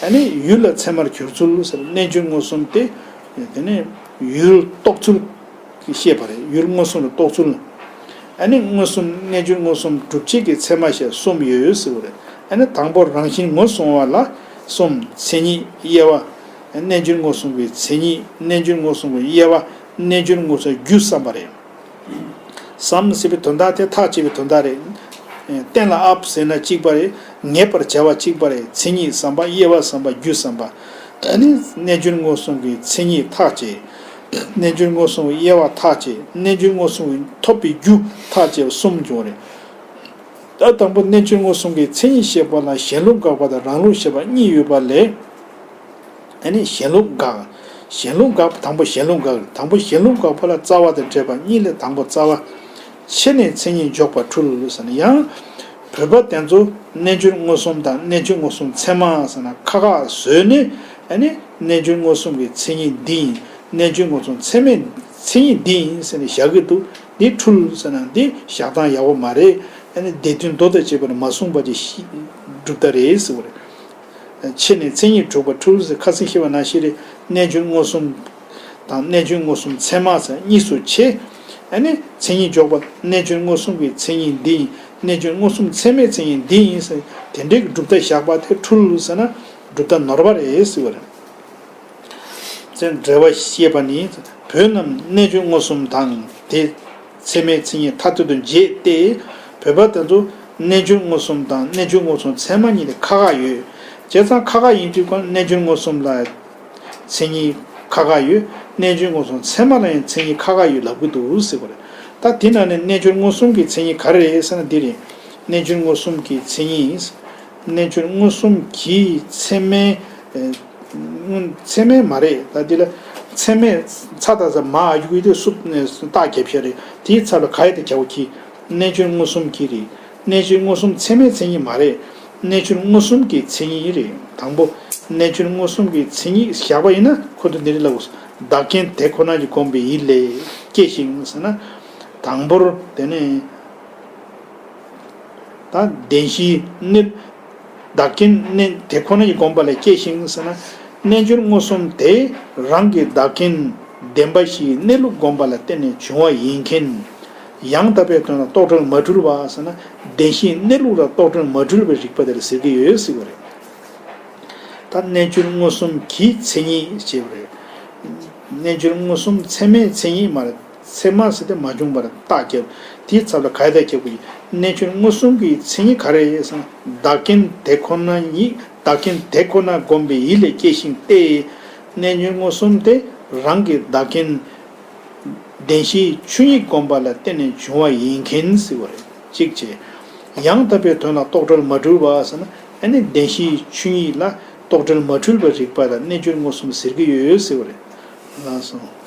ཨ་ནི་ཡུལ་ལ་ཚད་མར་གྱུར་ཚུལ་ཟེར་རྣལ་འབྱོར་མངོན་སུམ་སྟེ། དེ་ནས་ཡུལ་རྟོགས་ཚུལ། ཞེས་པ་རེད། ཡུལ་མངོན་སུམ་ལ་རྟོགས་ཚུལ། ཨ་ནི་མངོན་སུམ་རྣལ་འབྱོར་མངོན་སུམ་སྒྲུབ་བྱེད་ཀྱི་ཚད་མ་ཞེས་གསུམ་ཡོད་ཟེར་བ་རེད། ཨ་ནི་དང་པོ་རང་བཞིན་ངོས་བཟུང་བ་ལ་གསུམ། མཚན་ཉིད་དབྱེ་བ། རྣལ་འབྱོར་མངོན་སུམ་གྱི་མཚན་ཉིད། རྣལ་འབྱོར་མངོན་སུམ་གྱི་དབྱེ་བ། རྣལ་འབྱོར་མངོན་སུམ་རྒྱུ་བསམ་པ་རེད། བསམ་ཟེར་བའི་དོན་དག་དེ་ཐག་བཅད་པའི་དོན་དག་རེད། གཏན་ལ་དབབ་ཟེར་ན་གཅིག་པ་རེད། ངེས་པར་བྱ་བ་གཅིག་པ་རེད། མཚན་ཉིད་བསམ་པ། དབྱེ་བ་བསམ་པ། རྒྱུ་བསམ་པ། ཨ་ནི་རྣལ་འབྱོར་མངོན་སུམ་གྱི་མཚན་ཉིད་ཐག་བཅད། རྣལ་འབྱོར་མངོན་སུམ་དབྱེ་བ་ཐག་བཅད། རྣལ་འབྱོར་མངོན་སུམ་ཐོབ་པའི་རྒྱུ་ཐག་བཅད་པ་གསུམ་འབྱུང་བ་རེད། ད་དང་པོ་རྣལ་འབྱོར་མངོན་སུམ་གྱི་མཚན་ཉིད་བཤད་པ་ལ་གཞན་ལུགས་དགག་པ་དང་རང་ལུགས་བཤད་པ་གཉིས་ཡོད་པ་ལས། ཨ་ནི་གཞན་ལུགས་དགག་གཞན་ལུགས་དགག་དང་པོ་གཞན་ལུགས་དགག་དང་པོ་གཞན་ལུགས་དགག་པ་ལ་རྩ་བ་དང་འབྲེལ་བ་གཉིས་ལས། དང་པོ་རྩ་བ། ཕྱེ་ནས་མཚན་ཉིད་འཇོག་པར་འཁྲུལ་ཟེར་ན་ཡང་། བོད་པ་དེ་ཚོ་རྣལ་འབྱོར་མངོན་སུམ་དང་རྣལ་འབྱོར་མངོན་སུམ་ཚད་མ་ཟེར་ན་ཁ་ཁ་བཟོས་ནས། ཨ་ནི་རྣལ་འབྱོར་མངོན་སུམ་གྱི་མཚན་ཉིད་འདི་ཡིན། རྣལ་འབྱོར་མངོན་སུམ་ཚད་མའི་མཚན་ཉིད་འདི་ཡིན་ཟེར་ནས་བཞག་གི་འདུག་འདི་འཁྲུལ་ཟེར་ན་འདི་བཞག་སྟངས་ཡག་པོ་མ་རེད། ཨ་ནི་སྡེ་བདུན་མདོ་དང་བཅས་པ་ནས་མ་གསུངས་པ་ཅིག་ཤི་གྲུབ་མཐའ་རེད་ཟེར་བ་རེད། ཕྱེ་ནས་མཚན་ཉིད་འཇོག་པར་འཁྲུལ་ཟེར། ཁ་སང་བཤད་པ་ནང་བཞིན་རེད། རྣལ་འབྱོར་མངོན་སུམ་དང་རྣལ་འབྱོར་མངོན་སུམ་ཚད་མ་ཟེར་གཉིས་སུ་ཕྱེ། ཨ་ནི་མཚན་ཉིད་འཇོག་པ་རྣལ་འབྱོར་མངོན་སུམ་གྱི་མཚན་ཉིད་འདི་ཡིན། རྣལ་འབྱོར་མངོན་སུམ་ཚད་མའི་མཚན་ཉིད་འདི་ཡིན་ཟེར། དེ་འདྲའི་གྲུབ་མཐའ་བཞག་པ་དེ་འཁྲུལ་ཟེར་ན་གྲུབ་མཐའ་ནོར་བ་རེད་ཟེར་བ་རེད། ཚེ་འབྲེལ་བ་བཤད་པ་ནི། བོད་རྣམས་རྣལ་འབྱོར་མངོན་སུམ་དང་དེ་ཚད་མའི་མཚན་ཉིད་མཐར་ཐུག་ཏུ་འབྱེད་དེ། བོད་པ་དེ་ཚོ་རྣལ་འབྱོར་མངོན་སུམ་དང་རྣལ་འབྱོར་མངོན་སུམ་ཚད་མ་གཉིས་ལས་ཁ་ཁ་ཡོད། བྱས་ཙང་ཁ་ཁ་ཡིན་དུས་ཀྱང་རྣལ་འབྱོར་མངོན་སུམ་ལ་མཚན་ཉིད་ཁ་ཁ་ཡོད། རྣལ་འབྱོར་མངོན་སུམ་ཚད་མ་ལ་ཡང་མཚན་ཉིད་ཁ་ཁ་ཡོད་ལབ་ཀྱི་འདུག་ཟེར་བ་རེད། ད་དེ་ནང་ནས་རྣལ་འབྱོར་མངོན་སུམ་གྱི་མཚན་ཉིད་ག་རེ་རེད་ཟེར་ན་འདི་རེད། རྣལ་འབྱོར་མངོན་སུམ་གྱི་མཚན་ཉིད། རྣལ་འབྱོར་མངོན་སུམ་གྱི་ཚད་མའི། ཚད་མའི་མ་རེད། ད་འདི་ལ་ཚད་མའི་ཚ་དང་ས་མ་ཨ་ཡུག་ཡུག་དེ་སུབ་ནས་རྟགས་རྒྱབ་ཤ་རེད། དེའི་ཚབ་ལ་ག་ཡ་དེ་རྒྱབ་ཀྱི། རྣལ་འབྱོར་མངོན་སུམ་གྱི་རེད། རྣལ་འབྱོར་མངོན་སུམ་ཚད་མའི་མཚན་ཉིད་མ་རེད། རྣལ་འབྱོར་མངོན་སུམ་གྱི་མཚན་ཉིད་རེད། དང་པོ་རྣལ་འབྱོར་མངོན་སུམ་གྱི་མཚན་ཉིད་བཞག་པ་ཡིན་ན་ཁོ་ཚོ་འདི་རེད་ལབ་དགོས། བདག་རྐྱེན་དེ་ཁོ་ན་གྱིས་བསྒོམས་པའི་ཡིད་ལས་སྐྱེས་ཤིང་ཟེར་ན། དང་པོར་དེ་ནས། ད་བདེན་བཞིའི་གནས། བདག་རྐྱེན་གནས་དེ་ཁོ་ན་གྱིས་བསྒོམས་པ་ལས་སྐྱེས་ཤིང་ཟེར་ན། རྣལ་འབྱོར་མངོན་སུམ་དེ་རང་གི་བདག་རྐྱེན་བདེན་པ་བཞིའི་གནས་ལུགས་བསྒོམས་པ་ལ་བརྟེན་ནས་བྱུང་བ་ཡིན་མཁན། ཡང་དག་པའི་དོན་ལ་རྟོག་བྲལ་མ་གྲུལ་བ་ཟེར་ན། བདེན་བཞིའི་གནས་ལུགས་ལ་རྟོག་བྲལ་མ་གྲུལ་བའི་རིགས་པ་དེ་ལ་ཟེར་གྱི་ཡོད་ཟེར་བ་རེད། ད་རྣལ་འབྱོར་མངོན་སུམ་གྱི་མཚན་ཉིད་ཅེས་པ་རེད། རྣལ་འབྱོར་མངོན་སུམ་ཚད་མའི་མཚན་ཉིད་མ་རེད། ཚད་མ་ཟེར་ཏེ་མ་བྱུང་བར་རྟགས་རྒྱབ། དེའི་ཚབ་ལ་ག་ཡ་ད་རྒྱབ་དགོས་ཀྱི། རྣལ་འབྱོར་མངོན་སུམ་གྱི་མཚན་ཉིད་ག་རེ་ཡིན་ཟེར་ན། བདག་རྐྱེན་དེ་ཁོ་ན་ཉིད། བདག་རྐྱེན་དེ་ཁོ་ན་བསྒོམས་པའི་ཡིད་ལས་སྐྱེས་ཤིང་སྟེ། རྣལ་འབྱོར་མངོན་སུམ་དེ་རང་གི་བདག་རྐྱེན་བདེན་བཞིའི་ཆོས་ཉིད་བསྒོམས་པ་ལ་བརྟེན་ནས་བྱུང་བ་ཡིན་མཁན་ཟེར་བ་རེད། གཅིག་བྱས། ཡང་དག་པའི་དོན་ལ་རྟོག་བྲལ་མ་གྲུལ་བ་ཟེར་ན། ཨ་ནི་བདེན་བཞིའི་ཆོས་ཉིད་ལ་རྟོག་བྲལ་མ་གྲུལ་བའི་རིགས་པ་ལ་རྣལ་འབྱོར་མངོན་སུམ་ཟེར་གྱི་ཡོད་ཟེར་བ་རེད། ལགས་སོ།